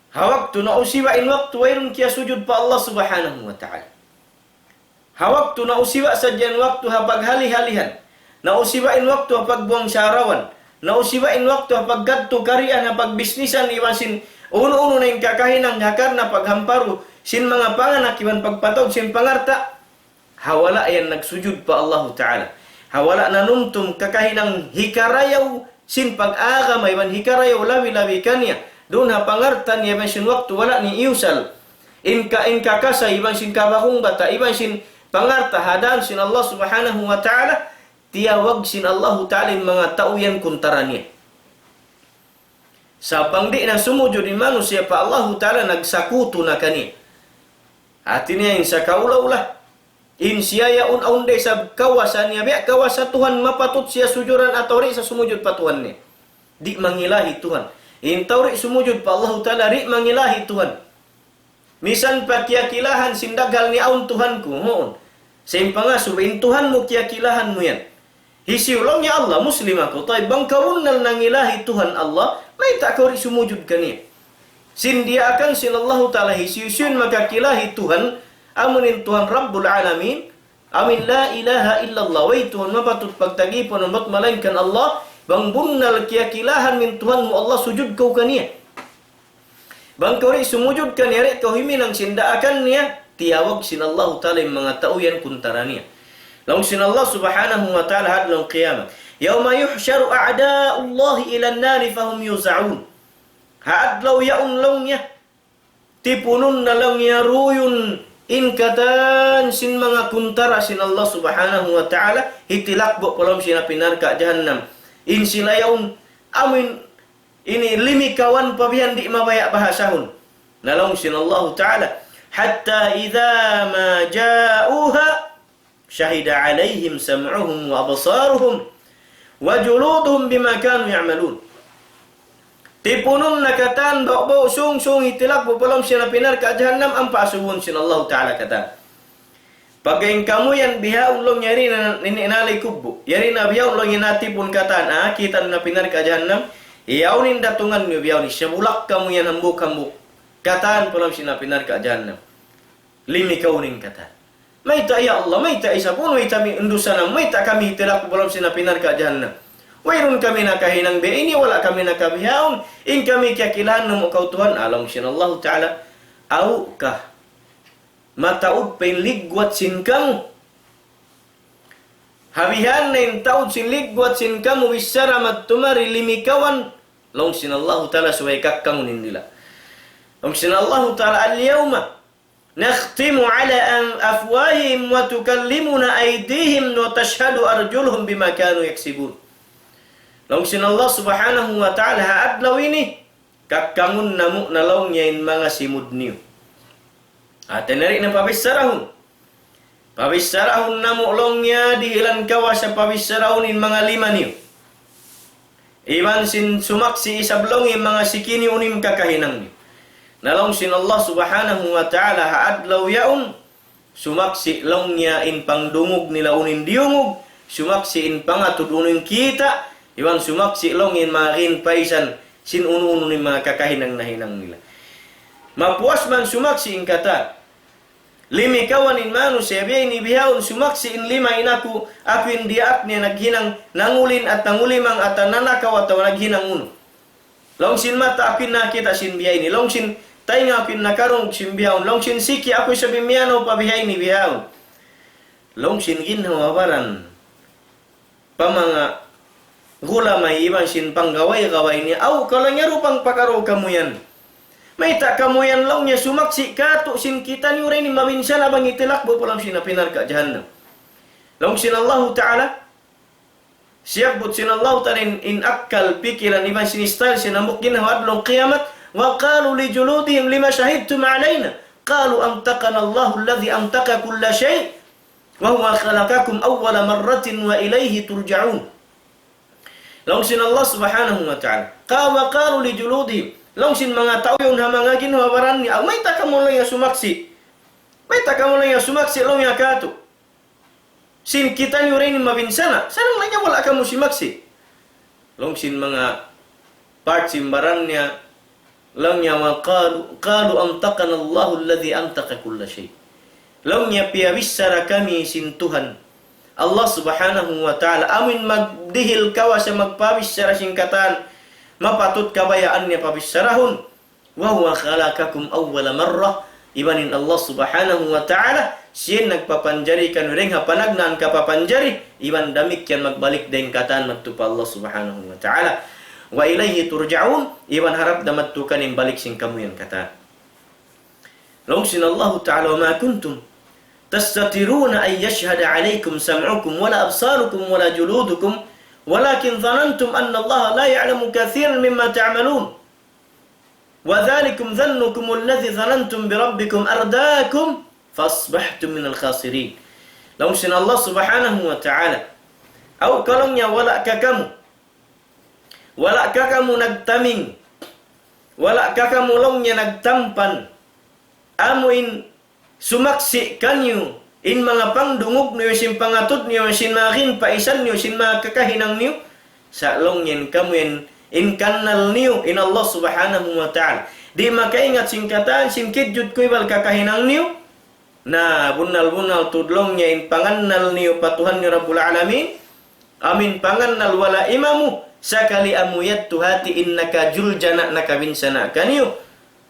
Ha waktu nausiba' in waktu, wayruun kiyasujud pa Allah Subhanahu wa Ta'ala. Ha waktu nausiba' sadja in waktu ha paghali-halihan. Nausiba' in waktu ha pagbuwang sarawan. Nausiba' in waktu ha pagkadtu karian, ha pagbisnisan, iban sin unu-unu na in kakahinang ha karna' paghamparu sin manga panganak iban pagpataud sin pangalta'. Ha wala' yan nagsujud pa Allahu Ta'ala. Ha wala' nanumtum kakahinang hikarayaw sin pag-agama iban hikarayaw labi-labi kaniya. Duun ha pangalta' niya iban sin waktu wala' niya iyusal. In ka, in kakasa iban sin kabakung bata' iban sin pangalta' ha dan sin Allah Subhanahu wa Ta'ala, tiyawag sin Allahu Ta'ala in manga tau yan kuntara niya. Sa' bang di' na sumujud in manusiya' pa Allahu Ta'ala, nagsakutu na kaniya. Hati niya in sakaula-ula. In siya yaun awn da isab kawasa niya, biya' kawasa Tuhan mapatut siya sujuran atawa di' sa sumujud pa Tuhan niya. Di' mangilahi Tuhan. In tau di' sumujud pa Allahu Ta'ala, di' mangilahi Tuhan. Misan pa kiyakilahan sin daghal niya awn Tuhan ku, huun. Sa' in pangasubu, in Tuhan mu kiyakilahan mu yan. Hisiyu laung niya Allah, Muslim aku. Tayyib, bang kaw bunnal nangilahi Tuhan Allah, mayta' kaw di' sumujud kaniya? Sin diyaakan sin Allahu Ta'ala hisiyu-siyu in makakilahi Tuhan, amu in Tuhan Rabbul Alamin, amu in la ilaha illallah, way Tuhan mapatut pagtagipun ambat malaingkan Allah, bang bunnal kiyakilahan mu in Tuhan mu Allah, sujud kaw kaniya. Bang kaw di' sumujud kaniya, di' kaw huminang sin daakan niya, tiyawag sin Allahu Ta'ala in manga tau yan kuntara niya. Laung sin Allah Subhanahu wa Ta'ala ha adlaw qiyamah, يوم يحشر أعداء الله إلى النار فهم يوزعون. Ha adlaw yaun laung niya, tipunun na laung niya duyun in katan sin manga kuntara sin Allah Subhanahu wa Ta'ala, hitilakbu' pa lawm sin api narka' jahannam. In sila yaun, amu in ini limikawan pa bihan di' mabaya' bahasahun. Na laung sin Allahu Ta'ala, حتى إذا ما جاءوها شهد عليهم سمعهم وأبصارهم وجلودهم بما كانوا يعملون. Tipunun na katan ba'gu-ba'gu sung-sung hitilak bu pa lawm sin api narka' jahannam ampa asubuhun sin Allahu Ta'ala katan. Pagga in kamu yan bihaun laung niya yari na, in, in alay kubbu'. Yari na bihaun laung niya natipun katan, ah, kita' na api narka' jahannam. Yaun in datungan niyu bihaun, siyabulak kamu yan hambuuk-hambuuk. Katan pa lawm sin api narka' jahannam. Limikaw in katan. Mayta' ya Allah, mayta' isab, unu ita' mi undusan namu', mayta' kami hitilak pa lawm sin api narka' jahannam. Wayruun kami nakahinang biya' ini, wala' kami nakabihaun, in kami kiyakilahan namu' kaw Tuhan, laung sin Allahu Ta'ala, aw ka. Mataud pa in ligwat sin kamu. Ha bihan na in taud sin ligwat sin kamu bichara madtu mari limikawan. Laung sin Allahu Ta'ala subay kakkangun in dila. Laung sin Allahu Ta'ala, اليوم نختم على أم-، أفواههم وتكلمنا أيديهم وتشهد أرجلهم بما كانوا يكسبون. Laung sin Allah Subhanahu wa Ta'ala, ha adlaw ini, kakkangun namu' na laung niya in manga simud niyu. Hati niya di' na pabicharahun. Pabicharahun namu' laung niya dihilan kawasa pabicharahun in manga lima niyu. Iban sin sumaksi' isab laung in manga siki niyu unu in kakahinang niyu. Na laung sin Allah Subhanahu wa Ta'ala ha adlaw yaun, sumaksi' laung niya in pangdungug nila unu in diyungug, sumaksi' in pangatud unu in kita', iban sumaksi' laung in manga ginpaisan sin unu-unu in manga kakahinang nahinang nila. Mapuas man sumaksi' in katan. Limikawan in manusiya' biya' ini bihaun sumaksi' in lima in aku, aku in diyaak niya naghinang nangulin at nangulimang at nanakaw atawa naghinang unu. Laung sin mata aku in nakakita' sin biya' ini. Laung sin taynga aku in nakarungug sin bihaun. Laung sin siki aku isab in miyanaw pa biya' ini bihaun. Laung sin ginhawa-baran pa manga gulamay iban sin panggaway-gaway niya, aw, kalu niya rupang pakaru kamu yan. Mayta' kamu yan laung niya sumaksi' katu' sin kitaniyu dayn ha mabinsana' bang hitilak bu pa lawm sin api narka' jahannam. Laung sin Allahu Ta'ala, siyabbut sin Allahu Ta'ala in, in akkal, pikilan, iban sin style sin hambuuk ginhawa adlaw qiyamat, وقالوا لجلودهم لم شهدتم علينا قالوا أنطقنا الله الذي أنطق كل شيء وهو خلقكم أول مرة وإليه ترجعون. Laung sin Allah Subhanahu wa Ta'ala. Qa-, وقالوا لجلودهم. Laung sin manga tau yaun ha manga ginhawa-baran niya, aw mayta' kamu laung niya sumaksi'? Mayta' kamu laung niya sumaksi' laung niya katu' sin kitaniyu dayn ha mabinsana'? Sa' laung niya wala' kamu simaksi'. Laung sin manga part sin baran niya, laung niya, وقالوا، قالوا أنطقنا الله الذي أنطق كل شيء. Laung niya piyabichara kami sin Tuhan Allah Subhanahu wa Ta'ala, amu in magdihil kawasa magpabichara sin katan, mapatut kabayaan niya pabicharahun. وهو خلقكم أول مرة. Iban in Allah Subhanahu wa Ta'ala, siya in nagpapanjari kaniyu dayn ha panagnaan kapapanjari, iban damikkiyan magbalik da in katan madtu pa Allah Subhanahu wa Ta'ala. وإليه ترجعون, iban harap da madtu kaniya in balik sin kamu yan katan. Laung sin Allahu Ta'ala, وما كنتم تستترون أن يشهد عليكم سمعكم ولا أبصاركم ولا جلودكم ولكن ظننتم أن الله لا يعلم كثيرا مما تعملون. وذلكم ظنكم الذي ظننتم بربكم أرداكم فأصبحتم من الخاسرين. Laung sin Allah Subhanahu wa Ta'ala. Aw ka laung niya wala' ka kamu. Wala' ka kamu nagtaming. Wala' ka kamu laung niya nagtampan. Amu in sumaksi' kaniyu, in manga pangdungug niyu, sin pangatud niyu, sin manga ginpaisan niyu, sin manga kakahinang niyu, sa' laung niya in kamu yan, in kannal niyu, in Allah Subhanahu wa Ta'ala. Di' makaingat sin katan, sin kijut kuybal kakahinang niyu, na bunnal-bunnal tuud laung niya in pangannal niyu pa Tuhan niyu Rabbul Alamin, amu in pangannal wala' imamu, sakali amu yadtu hati in nakajuljana' nakabinsana' kaniyu.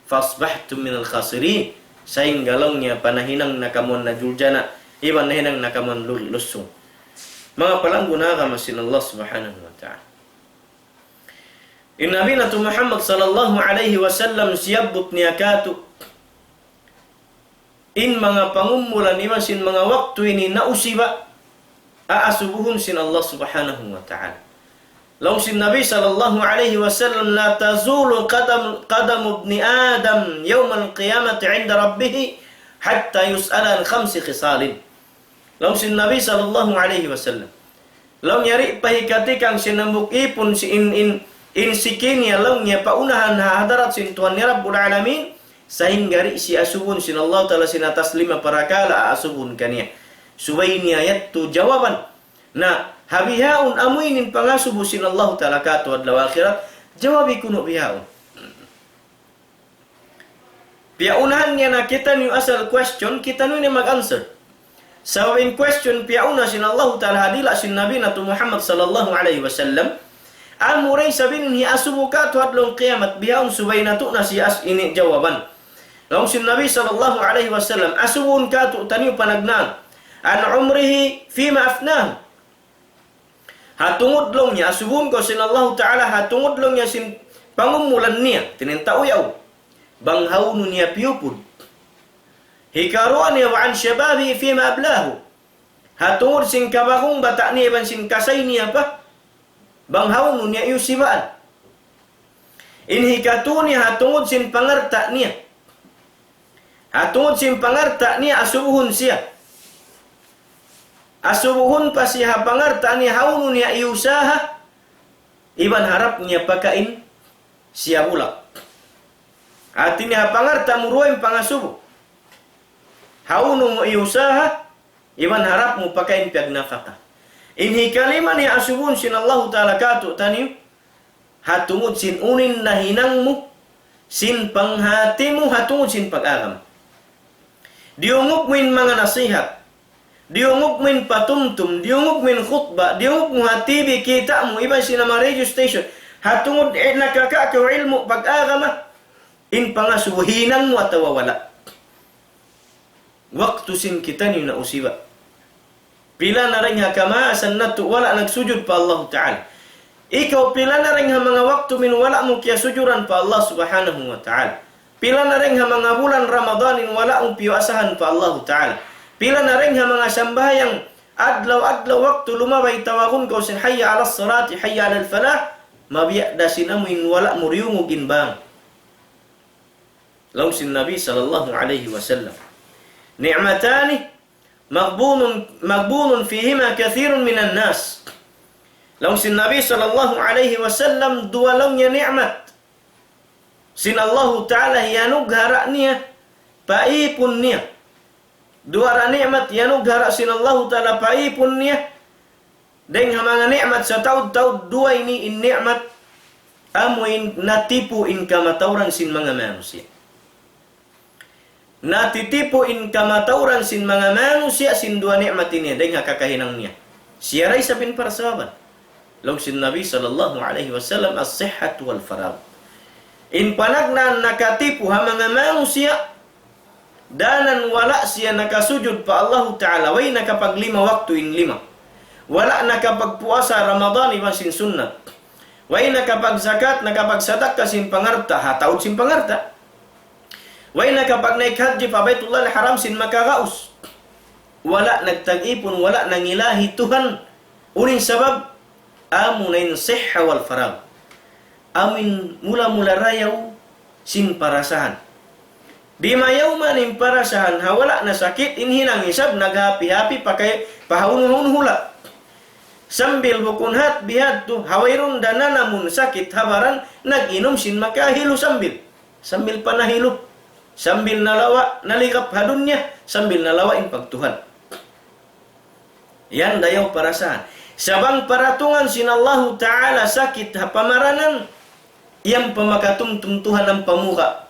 فأصبحتم من الخاسرين. Sahingga laung niya pa nahinang na kamu najuljana', iban nahinang na kamu lugi' lusung. Manga palanggu' ha agama sin Allah Subhanahu wa Ta'ala. In Nabi natu' Muhammad sallallahu alayhi wasallam siyabbut niya katu', in manga pangumulan iban sin manga waktu ini nausiba, aasubuhun sin Allah Subhanahu wa Ta'ala. Laung sin Nabi sallallahu alayhi wasallam, لا تزول قدم، قدم ابن آدم يوم القيامة عند ربه حتى يسأل عن خمس خصال. Laung sin Nabi sallallahu alayhi wasallam. Laung niya di' pa hikatikang sin hambuuk īpun sin in, in, in siki niya laung niya pa unahan ha hadarat sin Tuhan niya Rabbul Alamin, sahingga di' siya asubuhun sin Allah Ta'ala sin atas lima parakala' asubuhun kaniya. Subay niya yadtu jawaban. Na, ha bihaun amu ini in pangasubu sin Allah Ta'ala kātu' adlaw akhirat, jawabi kunu' bihaun. Piyaunahan niya na kitaniyu asal question, kitaniyu in mag-answer. Sabab in question piyauna sin Allahu Ta'ala ha dila' sin Nabi natu' Muhammad sallallahu alayhi wasallam. Amura isab in hiasubu kātu' adlaw qiyamat, bihaun subay natu' na siya as-, ini jawaban. Laung sin Nabi sallallahu alayhi wasallam, asubuhun kātu'niyu panagnaan. عن عمره فيما أفناه. Ha tungud laung niya, asubuhun kaw sin Allahu Ta'ala, ha tungud laung niya sin pangumulan niya, tinin tau yaun. Bang hawnu niya piyupud. Hikaruwa niya, وعن شبابه فيما أبلاه. Ha tungud sin kabagung bata' niya iban sin kasay niya pa. Bang hawnu niya iyusibaan. In hikatu niya ha tungud sin pangarta' niya. Ha tungud sin pangarta' niya asubuhun siya. Asubuhun pa siya ha pangarta' niya hawnu niya iyusaha, iban harap niya pakain siya bulak. Hati niya ha pangarta' mu duwa in pangasubu. Hawnu mu iyusaha, iban harap mu pakain piyagnapaka. In hikalima niya asubuhun sin Allahu Ta'ala kātu'niyu, ha tungud sin unu in nahinang mu, sin panghati mu, ha tungud sin pag-agama. Diyungug mu in manga nasihat, diyungug mu in patumtum, diyungug mu in khutba, diyungug mu ha T V kita' mu, iban sin manga radio station, ha tungud, eh, nakakawa' kaw ilmu' pag-agama, in pangasubu hinang mu atawa wala'. Waktu sin kitaniyu nausiba'. Pila na dayn ha kamaasan natu' wala' nagsujud pa Allahu Ta'ala. Ikaw pila na dayn ha manga waktu amu in wala' mu kiyasujuran pa Allah Subhanahu wa Ta'ala. Pila na dayn ha manga bulan Ramadan in wala' mu piyuasahan pa Allahu Ta'ala. Pila na dayn ha manga sambahayang adlaw-adlaw waktu lumabay tawagun kaw sin حي على الصلاة حي على الفلاح. Mabiya' da sin amu in wala' mu diyungug in bang. Laung sin Nabi sallallahu alayhi wasallam. نعمتان مغبون، مغبون فيهما كثير من الناس. Laung sin Nabi sallallahu alayhi wasallam, duwa laung niya ni'mat sin Allahu Ta'ala hiyanughara' niya pa īpun niya. Duwa ra ni'mat hiyanughara' sin Allahu Ta'ala pa īpun niya. Dayng ha manga ni'mat sataud-taud, duwa ini in ni'mat amu in natipu' in kamatauran sin manga manusiya'. Natitipu' in kamatauran sin manga manusiya' sin duwa ni'mat ini dayng ha kakahinang niya. Siya da isab in parsababan. Laung sin Nabi sallallahu alayhi wasallam, الصحة والفراغ. In panagnaan nakatipu' ha manga manusiya', dayn ha wala' siya nakasujud pa Allahu Ta'ala, way nakapaglima waktu in lima. Wala' nakapagpuasa Ramadan iban sin sunnat. Way nakapagzakat, nakapagsadakka sin pangarta', ha taud sin pangarta'. Way nakapagnaik hajji pa Baytullahil Haram sin makagaus. Wala' nagtag-ipun, wala' nangilahi Tuhan. Unu in sabab, amu na in sihha wal faragh. Amu in mula-mula dayaw sin parasahan. Di' mayaw man in parasahan, ha wala' na sakit, in hinang isab, naghapi-hapi, pakay, pahawnu-hawnu hula'. Sambil bukun hat, bihadtu, ha wayruun da nanamun sakit ha baran, nag-inum sin makahilu sambil. Sambil panahilu. Sambil nalawa', naligap ha dunya, sambil nalawa' in pagtuhan. Yan dayaw parasahan. Sa' bang paratungan sin Allahu Ta'ala sakit ha pamaranan, yan pa makatumtum Tuhan ampa muka.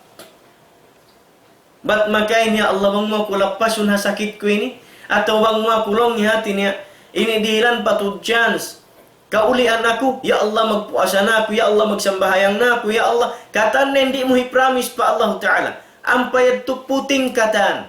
Bat makain, "Ya Allah, bang mu aku lappasun ha sakit ku ini, atawa bang mu aku laung niya hati niya, ini dihilan pa tuud chance. Kaulian aku, ya Allah, magpuasa na aku, ya Allah, magsambahayang na aku, ya Allah." Katan na in di' mu hipramis pa Allahu Ta'ala. Ampa yadtu puting katan.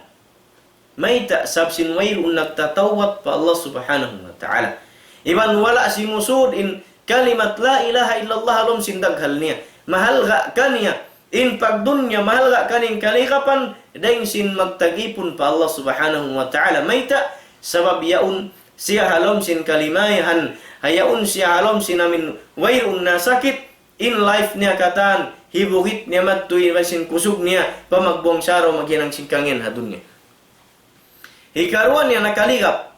Mayta'? Sabab sin wayruun nagtatawbat pa Allah Subhanahu wa Ta'ala. Iban wala' simusud in kalimat la ilaha illallah ha lawm sin daghal niya. Mahalga' kaniya in pagdunya, mahalga' kaniya in kaligapan, dayn sin magtagipun pa Allah Subhanahu wa Ta'ala. Mayta'? Sabab yaun siya ha lawm sin kalimayahan, ha yaun siya ha lawm sin amin wayruun na sakit, in life niya katan, hibugit niya madtu iban sin kusug niya, pa magbuwang saraw maghinang sin kangīan ha dunya. Hikaruwa niya nakaligap,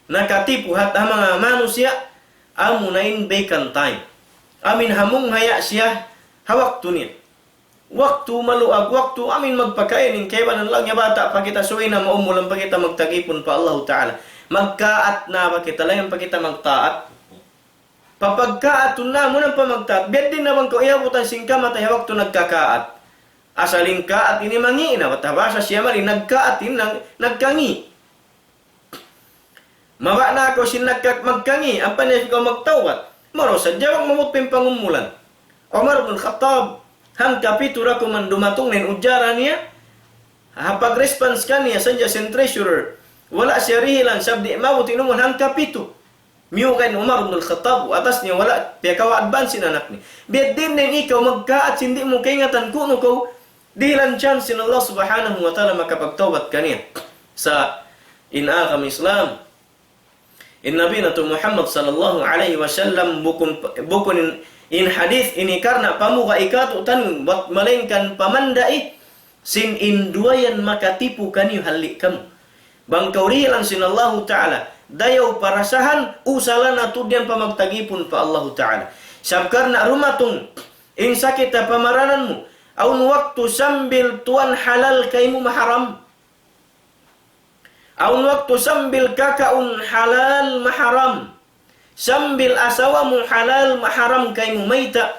nakatipu ha manga manusiya', amuna in vacant time. Amin hamung haya siya ha waktu niya. Waktu maluag, waktu amin magpakain in kaibanan laung niya bata' pa kita subay na maumulan pa kita magtagipun pa Allahu Ta'ala. Magkaat na pa kita, laung pa kita magtaat. Papagkaatun namu' na pa magtaat. Biya' diin na bang kaw iyabutan sin kamatay ha waktu nagkakaat. Asal in kaat ini mangī' na, bat ha bahasa siya mari nagkaat in nag-, nagkangī'. Mabaya' na kaw sin nagka-, magkangī', ampa na ikaw magtawbat. Maraw sadja bang maabut pa in pangumulan. Umar bin Khattab, hangkapitu da kuman dumatung na in ujara niya, ha pag-response kaniya sadja sin treasurer. Wala' siya dihilan, sabab di' maabut in umul hangkapitu. Miyuga' in Umar bin Khattab, atas niya wala', piyakawa advance in anak niya. Biya' diin na in ikaw magkaat sin di' mu kaingatan kunu' kaw, dihilan chance sin Allah Subhanahu wa Ta'ala makapagtawbat kaniya. Sa' in agama Islam, in Nabi natu' Muhammad sallallahu alayhi wasallam bukun, bukun in, in hadith ini karna' pamuga'i katu'niyu, bat malaingkan pamanda'i sin in duwa yan makatipu kaniyu halli' kamu. Bang kaw dihilan sin Allahu Ta'ala, dayaw parasahan, usala na tuud yan pa magtagipun pa Allahu Ta'ala. Sabab karna' dumatung in sakit ha pamaranan mu, awn waktu sambil tuwan halal kaymu maharam. Awn waktu sambil kakaun halal maharam. Sambil asawa mu halal maharam kaymu mayta'.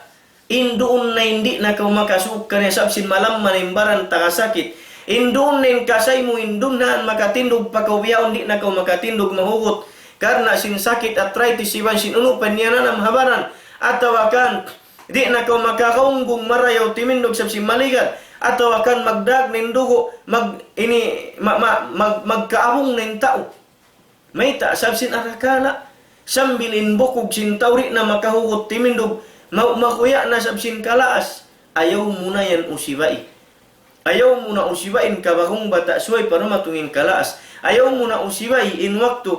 In duun na in di' na kaw makasuuk kaniya sabab sin malamma na in baran taga sakit. In duun na in kasay mu in dunhaan makatindug pa kaw bihaun di' na kaw makatindug mahugut. Karna' sin sakit arthritis iban sin unu pa in iyananam ha baran. Atawa kan di' na kaw makakaunggung marayaw timindug sabab sin maligat. Atawa kan magdag na in dugu', mag-, ini, ma-, ma-, mag-, magkaabung na in tau. Mayta', sabab sin arakala', sambil in bukug sin tau di' na makahugut timindug, ma-, makuya' na sabab sin kalaas, ayaw mu na yan usibai. Ayaw mu na usibai in kabahung bata' subay pa dumatung in kalaas. Ayaw mu na usibai in waktu,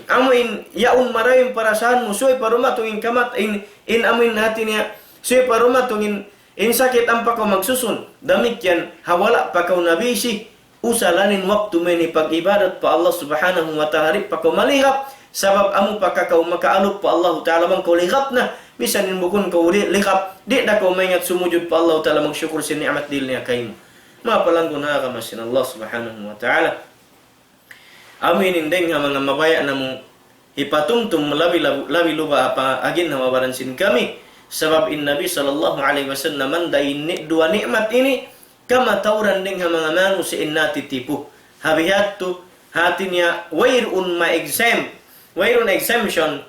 amu in yaun marayaw in parasahan mu, subay pa dumatung in kamat-, in, in amu in hati niya, subay pa dumatung in, in sakit ampa kaw magsusun. Damikkiyan, ha wala' pa kaw nabisi, usala in waktu mu ini pag-ibadat pa Allah Subhanahu wa Ta'ala, di' pa kaw maligap, sabab amu pa ka kaw makaalup pa Allahu Ta'ala bang kaw ligap na, misan in bukun kaw li-, ligap, di' da kaw maingat sumujud pa Allahu Ta'ala magsukur sin ni'mat dihil niya kaymu. Manga palanggun ha agama sin Allah Subhanahu wa Ta'ala. Amu ini in dayng ha manga mabaya' namu' hipatumtum labi, labi, labi luba apa agin ha mabaran sin kami. Sabab in Nabi sallallahu alayhi wasallam manda'i ni-, duwa ni'mat ini, kamatauran dayng ha manga manusiya' in natitipu. Ha bihadtu, hati niya, wayruun ma-exempt, wayruun exemption,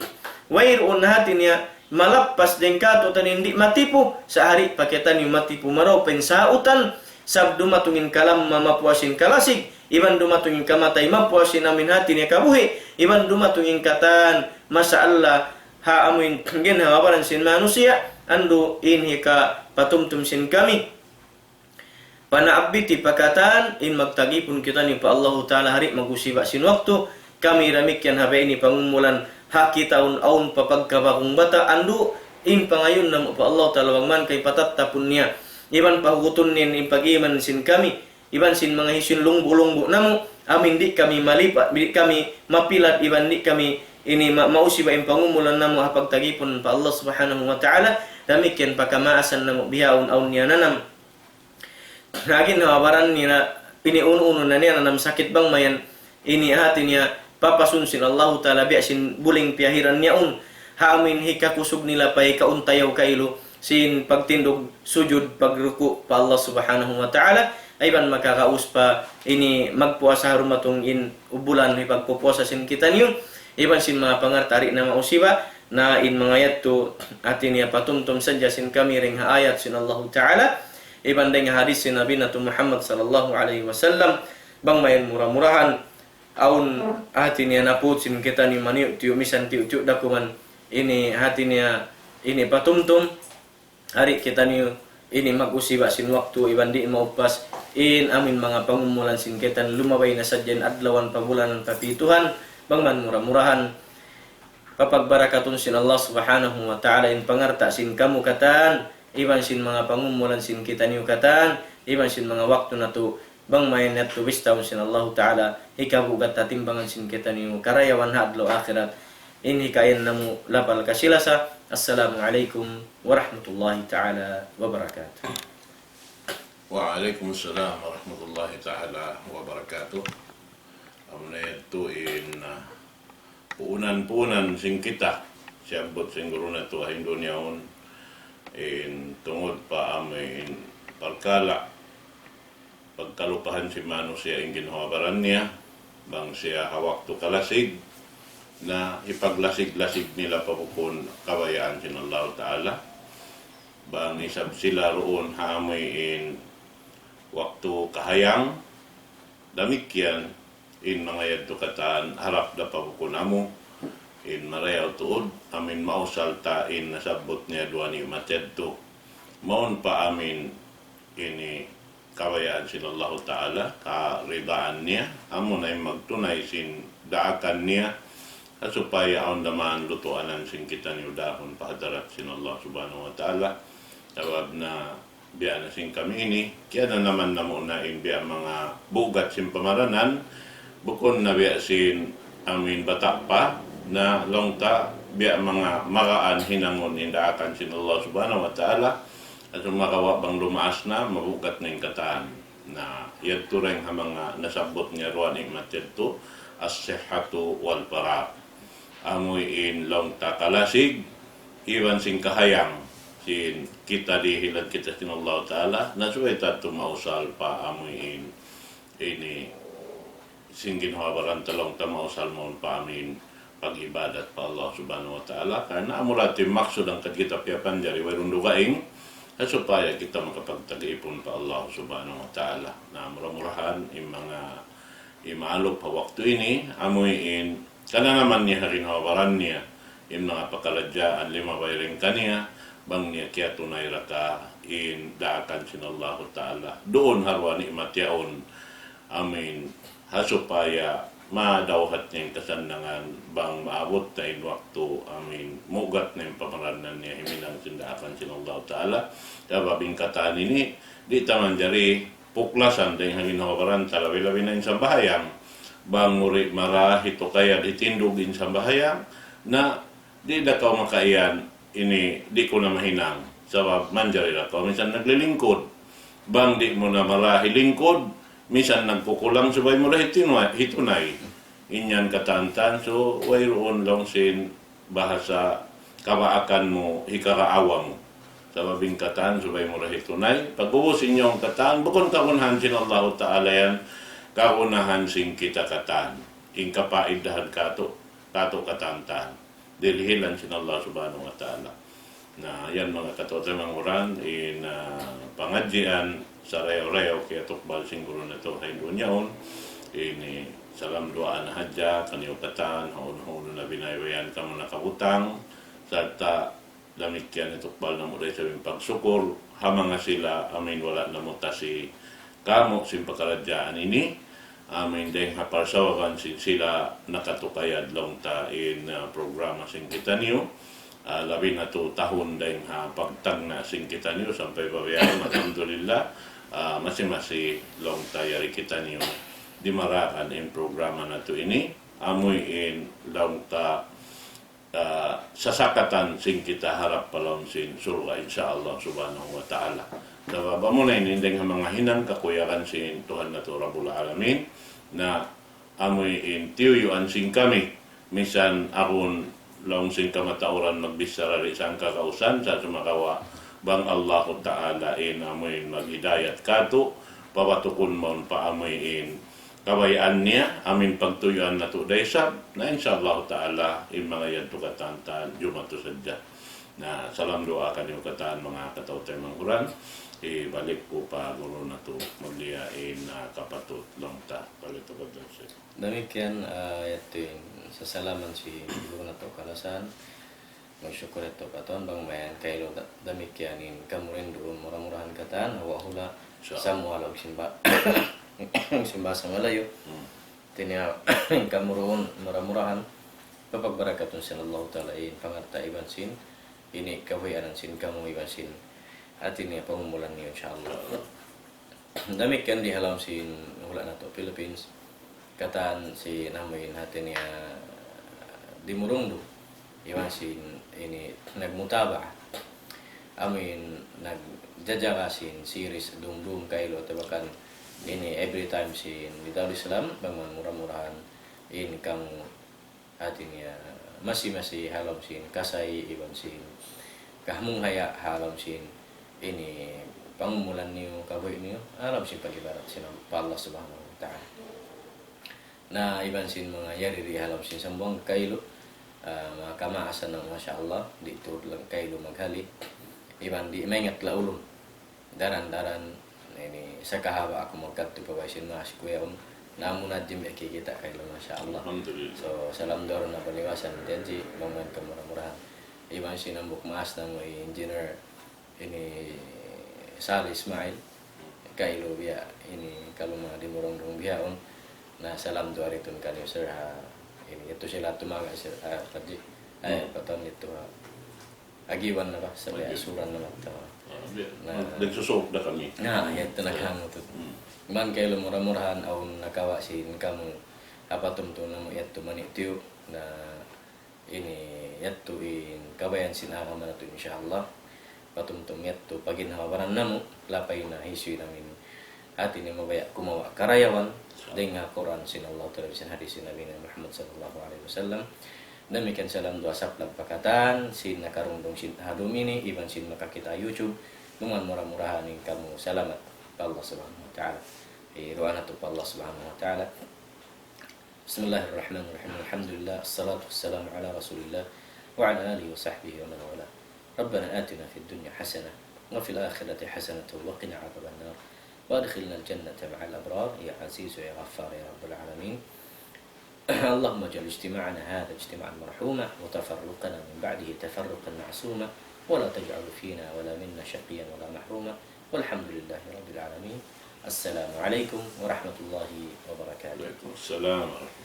wayruun hati niya, malappas dayng kātu'niyu in di' matipu, sa' di' pa kitaniyu matipu marayaw pa in sahautan, sabab dumatung in kalamma mapuas in kalasig, iban dumatung in kamatay mapuas in amin hati niya kabuhi', iban dumatung in katan, masya Allah, ha amu in ginhawa-baran sin manusiya', andu' in hikapatumtum sin kami. Panaabbiti pa katan, in magtagipun kitaniyu pa Allahu Ta'ala ha di' mag-usiba sin waktu, kami damikkiyan ha bihayni pangumulan, ha kitaun awn pa pagkabakung bata', andu', in pangayuun namu' pa Allahu Ta'ala bang man kay patattapun niya, iban pahugutun niya in pag-iman sin kami, iban sin manga hisiyu in lungbu'-lungbu' namu', amu in di' kami malipat, di' kami mapilad, iban di' kami ini ma-, mausiba in pangumulan namu' ha pagtagipun pa Allah Subhanahu wa Ta'ala, damikkiyan pa kamaasan namu' bihaun awn niyananam. Hangkan ha baran nila, ini unu-unu na niyananam sakit bang mayan, ini hati niya papasun sin Allahu Ta'ala biya' sin buling piyahiran niya un. Ha amu in hikakusug nila pa hikauntayaw kailu sin pagtindug sujud pagruku' pa Allah Subhanahu wa Ta'ala. Iban makakaus pa ini magpuasa ha dumatung in bulan hipagpupuasa sin kitaniyu. Iban sin manga pangalta' di' na mausiba, na in manga yadtu hati niya patumtum sadja sin kami dayng ha ayat sin Allahu Ta'ala. Iban dayng ha hadith sin Nabi natu' Muhammad sallallahu alayhi wasallam. Bang mayan mura-murahan, awn hati niya naput sin kitaniyu maniyu'-tiyu' misan tiyu'-tiyu' da kuman ini hati niya ini patumtum. Di' kitaniyu ini mag-usiba sin waktu iban di' maupas in amu in manga pangumulan sin kitaniyu lumabay na sadja in adlaw pa bulanan pa pituhan. Bang man mura-murahan, papagbarakatun sin Allah Subhanahu wa Ta'ala in pangalta' sin kamu katan, iban sin manga pangumulan sin kitaniyu katan, iban sin manga waktu natu', bang mayan natu' bistahun sin Allah Ta'ala, hikabugat ha timbangan sin kitaniyu karayawan ha adlaw akhirat. In hikayan namu' lapal kasi-lasa. Assalamu alaykum warahmatullahi ta'ala wabarakatuh. وعليكم السلام ورحمة الله تعالى وبركاته. Amuna yadtu in, ah, puunan-puunan sin kita, siyabbut sin guru natu' ha Indunyaun, in tungud pa amu in parkala' pagkalupahan sin manusiya' in ginhawa-baran niya, bang siya ha waktu kalasig, na hipaglasig-lasig nila pa bukun kabayaan sin Allahu Ta'ala. Bang isab sila duun ha amu in waktu kahayang, damikkiyan in manga yadtu katan harap da pa bukun amu in marayaw tuud, amu in mausal ta in nasabbut niya duwa ni'mat yadtu. Mawn pa amu in ini kabayaan sin Allahu Ta'ala, karidaan niya, amuna in magtunay sin daakan niya, ha supaya awn da man lutuanan sin kitaniyu dahun pa hadarat sin Allah Subhanahu wa Ta'ala. Sabab na biya' na sin kami ini, kiyananaman namu' na in biya' manga bugat sin pamaranan, bukun na biya' sin amu in bata' pa, na laung ta biya' manga magaan hinangun in daakan sin Allah Subhanahu wa Ta'ala, ha sumagawa' bang lumaas na, mabugat na in katan. Na, yadtu dayn ha manga nasabbut niya duwa ni'mat yadtu, as-sihhatu wal-faragh. Amu in laung ta kalasig, iban sin kahayang, sin kita dihilan kita sin Allah Ta'ala, na subay ta tuud mausal pa amu in ini, sin ginhawa-baran ta laung ta mausal mawn pa amu in pag-ibadat pa Allah Subhanahu wa Ta'ala. Karna' amura yadtu in maksud hangkan kita piyapanjari wayruun dugaing, ha supaya kita makapagtag-ipun pa Allah Subhanahu wa Ta'ala. Na mura-murahan, in manga imalup ha waktu ini, amu in kananaman niya ha ginhawa-baran niya, in manga pakaradjaan limabay dayn kaniya, bang niya kiyatunay da ka in daakan sin Allahu Ta'ala. Duun ha duwa ni'mat yaun, amu in, ha supaya madawhat niya in kasannangan, bang maabut na in waktu, amu in, mugat na in pamaranan niya, himinang sin daakan sin Allahu Ta'ala. Sabab in katan ini, di' ta manjari puklasan dayn ha ginhawa-baran ta, labi-labi na in sambahayang. Bang mu di' marahi tukayad hitindug in sambahayang, na di' da kaw makaiyan, ini di' ku na mahinang. Sabab manjari da kaw misan naglilingkud. Bang di' mu na marahi lingkud, misan nagkukulang subay mu da hitinwa-, hitunay. In yan katan-katan, so, wayruun laung sin bahasa kabaakan mu, hikaraawa mu. Sabab in katan, subay mu da hitunay. Pag'ubus in yan katan, bukun kagunahan sin Allahu Ta'ala yan, kagunahan sin kita katan. In kapaidahan katu', katu' katan-katan. Dirihilan sin Allah Subhanahu wa Ta'ala. Na, yan manga kataw-taymanghuran, in, ah, pangadjian, sarayaw-rayaw, kiyatukbal sin guru natu' ha Indunyaun, ini salam duwaa na hadja, kaniyu katan, ha unu-unu na biyaybayan kamu nakabutang, sarta' damikkiyan hitukbal namu' da isab in pagsukur, ha manga sila, amu in wala' namutasi kamu sin pakaradjaan ini, amu in dayng ha parsababan sin sila nakatukayad laung ta in, ah, programa sin kitaniyu, ah, labi na tu tahun dayng ha pagtagna' sin kitaniyu sampay pa bihaun, alhamdulillah, ah, masi-masi laung ta yari kitaniyu dimaragan in programa natu' ini, amu in laung ta ah, sasakatan sin kita harap pa lawm sin surga', insya Allah subhanahu wa ta'ala. Sabab amuna ini dayng ha manga hinang kakuyagan sin Tuhan natu' Rabbul Alamin, na amu in tiyuyuan sin kami, misan awn laung sin kamatauran magbichara di' sangka kausan, sa' sumagawa' bang Allahu Ta'ala in amu in maghidayat katu', pabatukun mawn pa amu in kabayaan niya, amu in pagtuyuan natu' da isab, na insya Allah ta'ala, in manga yadtu katan-katan, jumatu sadja. Na, salam duwaa kaniyu katan manga kataw-taymanghuran, hibalik ku pa guru natu', magdiya in, ah, kapatut laung ta, palitukad lang siya. Damikkiyan, ah, yadtu in sasalaman sin guru natu' kalasahan. Magsukul yadtu pa Tuhan bang mayan kailu da-, damikkiyan in kamu rin duun mura-murahan katan, hawa hula', samuwa laung sin ba-, laung sin bahasa Malayu. Hmm. Hati niya, in kamu duun, mura-murahan papagbarakatun sin Allahu Ta'ala in pangalta' iban sin ini kabuhianan sin kamu iban sin hati niya pangumulan niyu, insya Allah. Damikkiyan di ha lawm sin hula' natu' Philippines, katan sin amuin hati niya dimurungdung iban sin ini nagmutaba'a, amuin nagjajaga sin series dungdung kailu atawa kan ini every time sin di Darul Islam, bang man mura-murahan in kamu hati niya masi-masi ha lawm sin kasay iban sin kahamunghaya ha lawm sin ini pangumulan niyu, kabuhi' niyu ha lawm sin pag-ibadat sin pa Allah Subhanahu wa Ta'ala. Na iban sin manga yari di ha lawm sin sambung kailu, ah, manga kamaasan na, masha Allah, di' tuud lang kailu maghali. Iban di' maingat la ulun. Daran-daran, ini, sakahaba' aku magkadtu pa bay sin manga sikuyaun. Namu' na jimbi kikita' kailu, masha Allah. Alhamdulillah. So, salam duwaa na paliwasan, janji', bang man kamura-murahan. Iban sin hambuuk maas namu' engineer, ini, Salih Ismail. Kailu biya', ini, kalu manga dimurungdung bihaun. Na, salam duwaa ritun kaniyu, sir, ha. Ini, yadtu sila tumaga', sir, ha, Padji. Ay, patan itu, ha. Agiwan na ba? Sabab asuran na mata. Ah, biya'. Na, nagsusuuk da kami. Na, yadtu na kamu tu. Hmm. Man kailu mura-murahan awn nakawa' sin kamu. Apa tumtum namu' yadtu mani tiyu. Na, ini yadtu in kabayaan sin agama natu', insya Allah. Patumtum yadtu paginhawa-baran namu', lapay na hisiyu in amin hati niya mabaya' kumawa' karayawan dayn ha Qur'an sin Allah Ta'ala, sin hadis sin Nabi Muhammad sallallahu alayhi wasallam. Damikkiyan salam duwaa saplag pa katan sin nakarungdung sin ha dum ini, iban sin makakita' ha YouTube. Bang man mura-murahan in kamu salamat pa Allah Subhanahu wa Ta'ala. Iduwaa natu' pa Allah Subhanahu wa Ta'ala. بسم الله الرحمن الرحيم. الحمد لله، الصلاة والسلام على رسول الله وعلى آله وصحبه ومن والاه. ربنا آتنا في الدنيا حسنة وفي الآخرة حسنة وقنا عذاب النار. وأدخلنا الجنة مع الأبرار يا عزيز يا غفار يا رب العالمين. اللهم اجعل اجتماعنا هذا اجتماعا مرحوما وتفرقنا من بعده تفرقا معصوما ولا تجعل فينا ولا منا شقيا ولا محروما والحمد لله رب العالمين. السلام عليكم ورحمة الله وبركاته. وعليكم السلام ورحمة الله.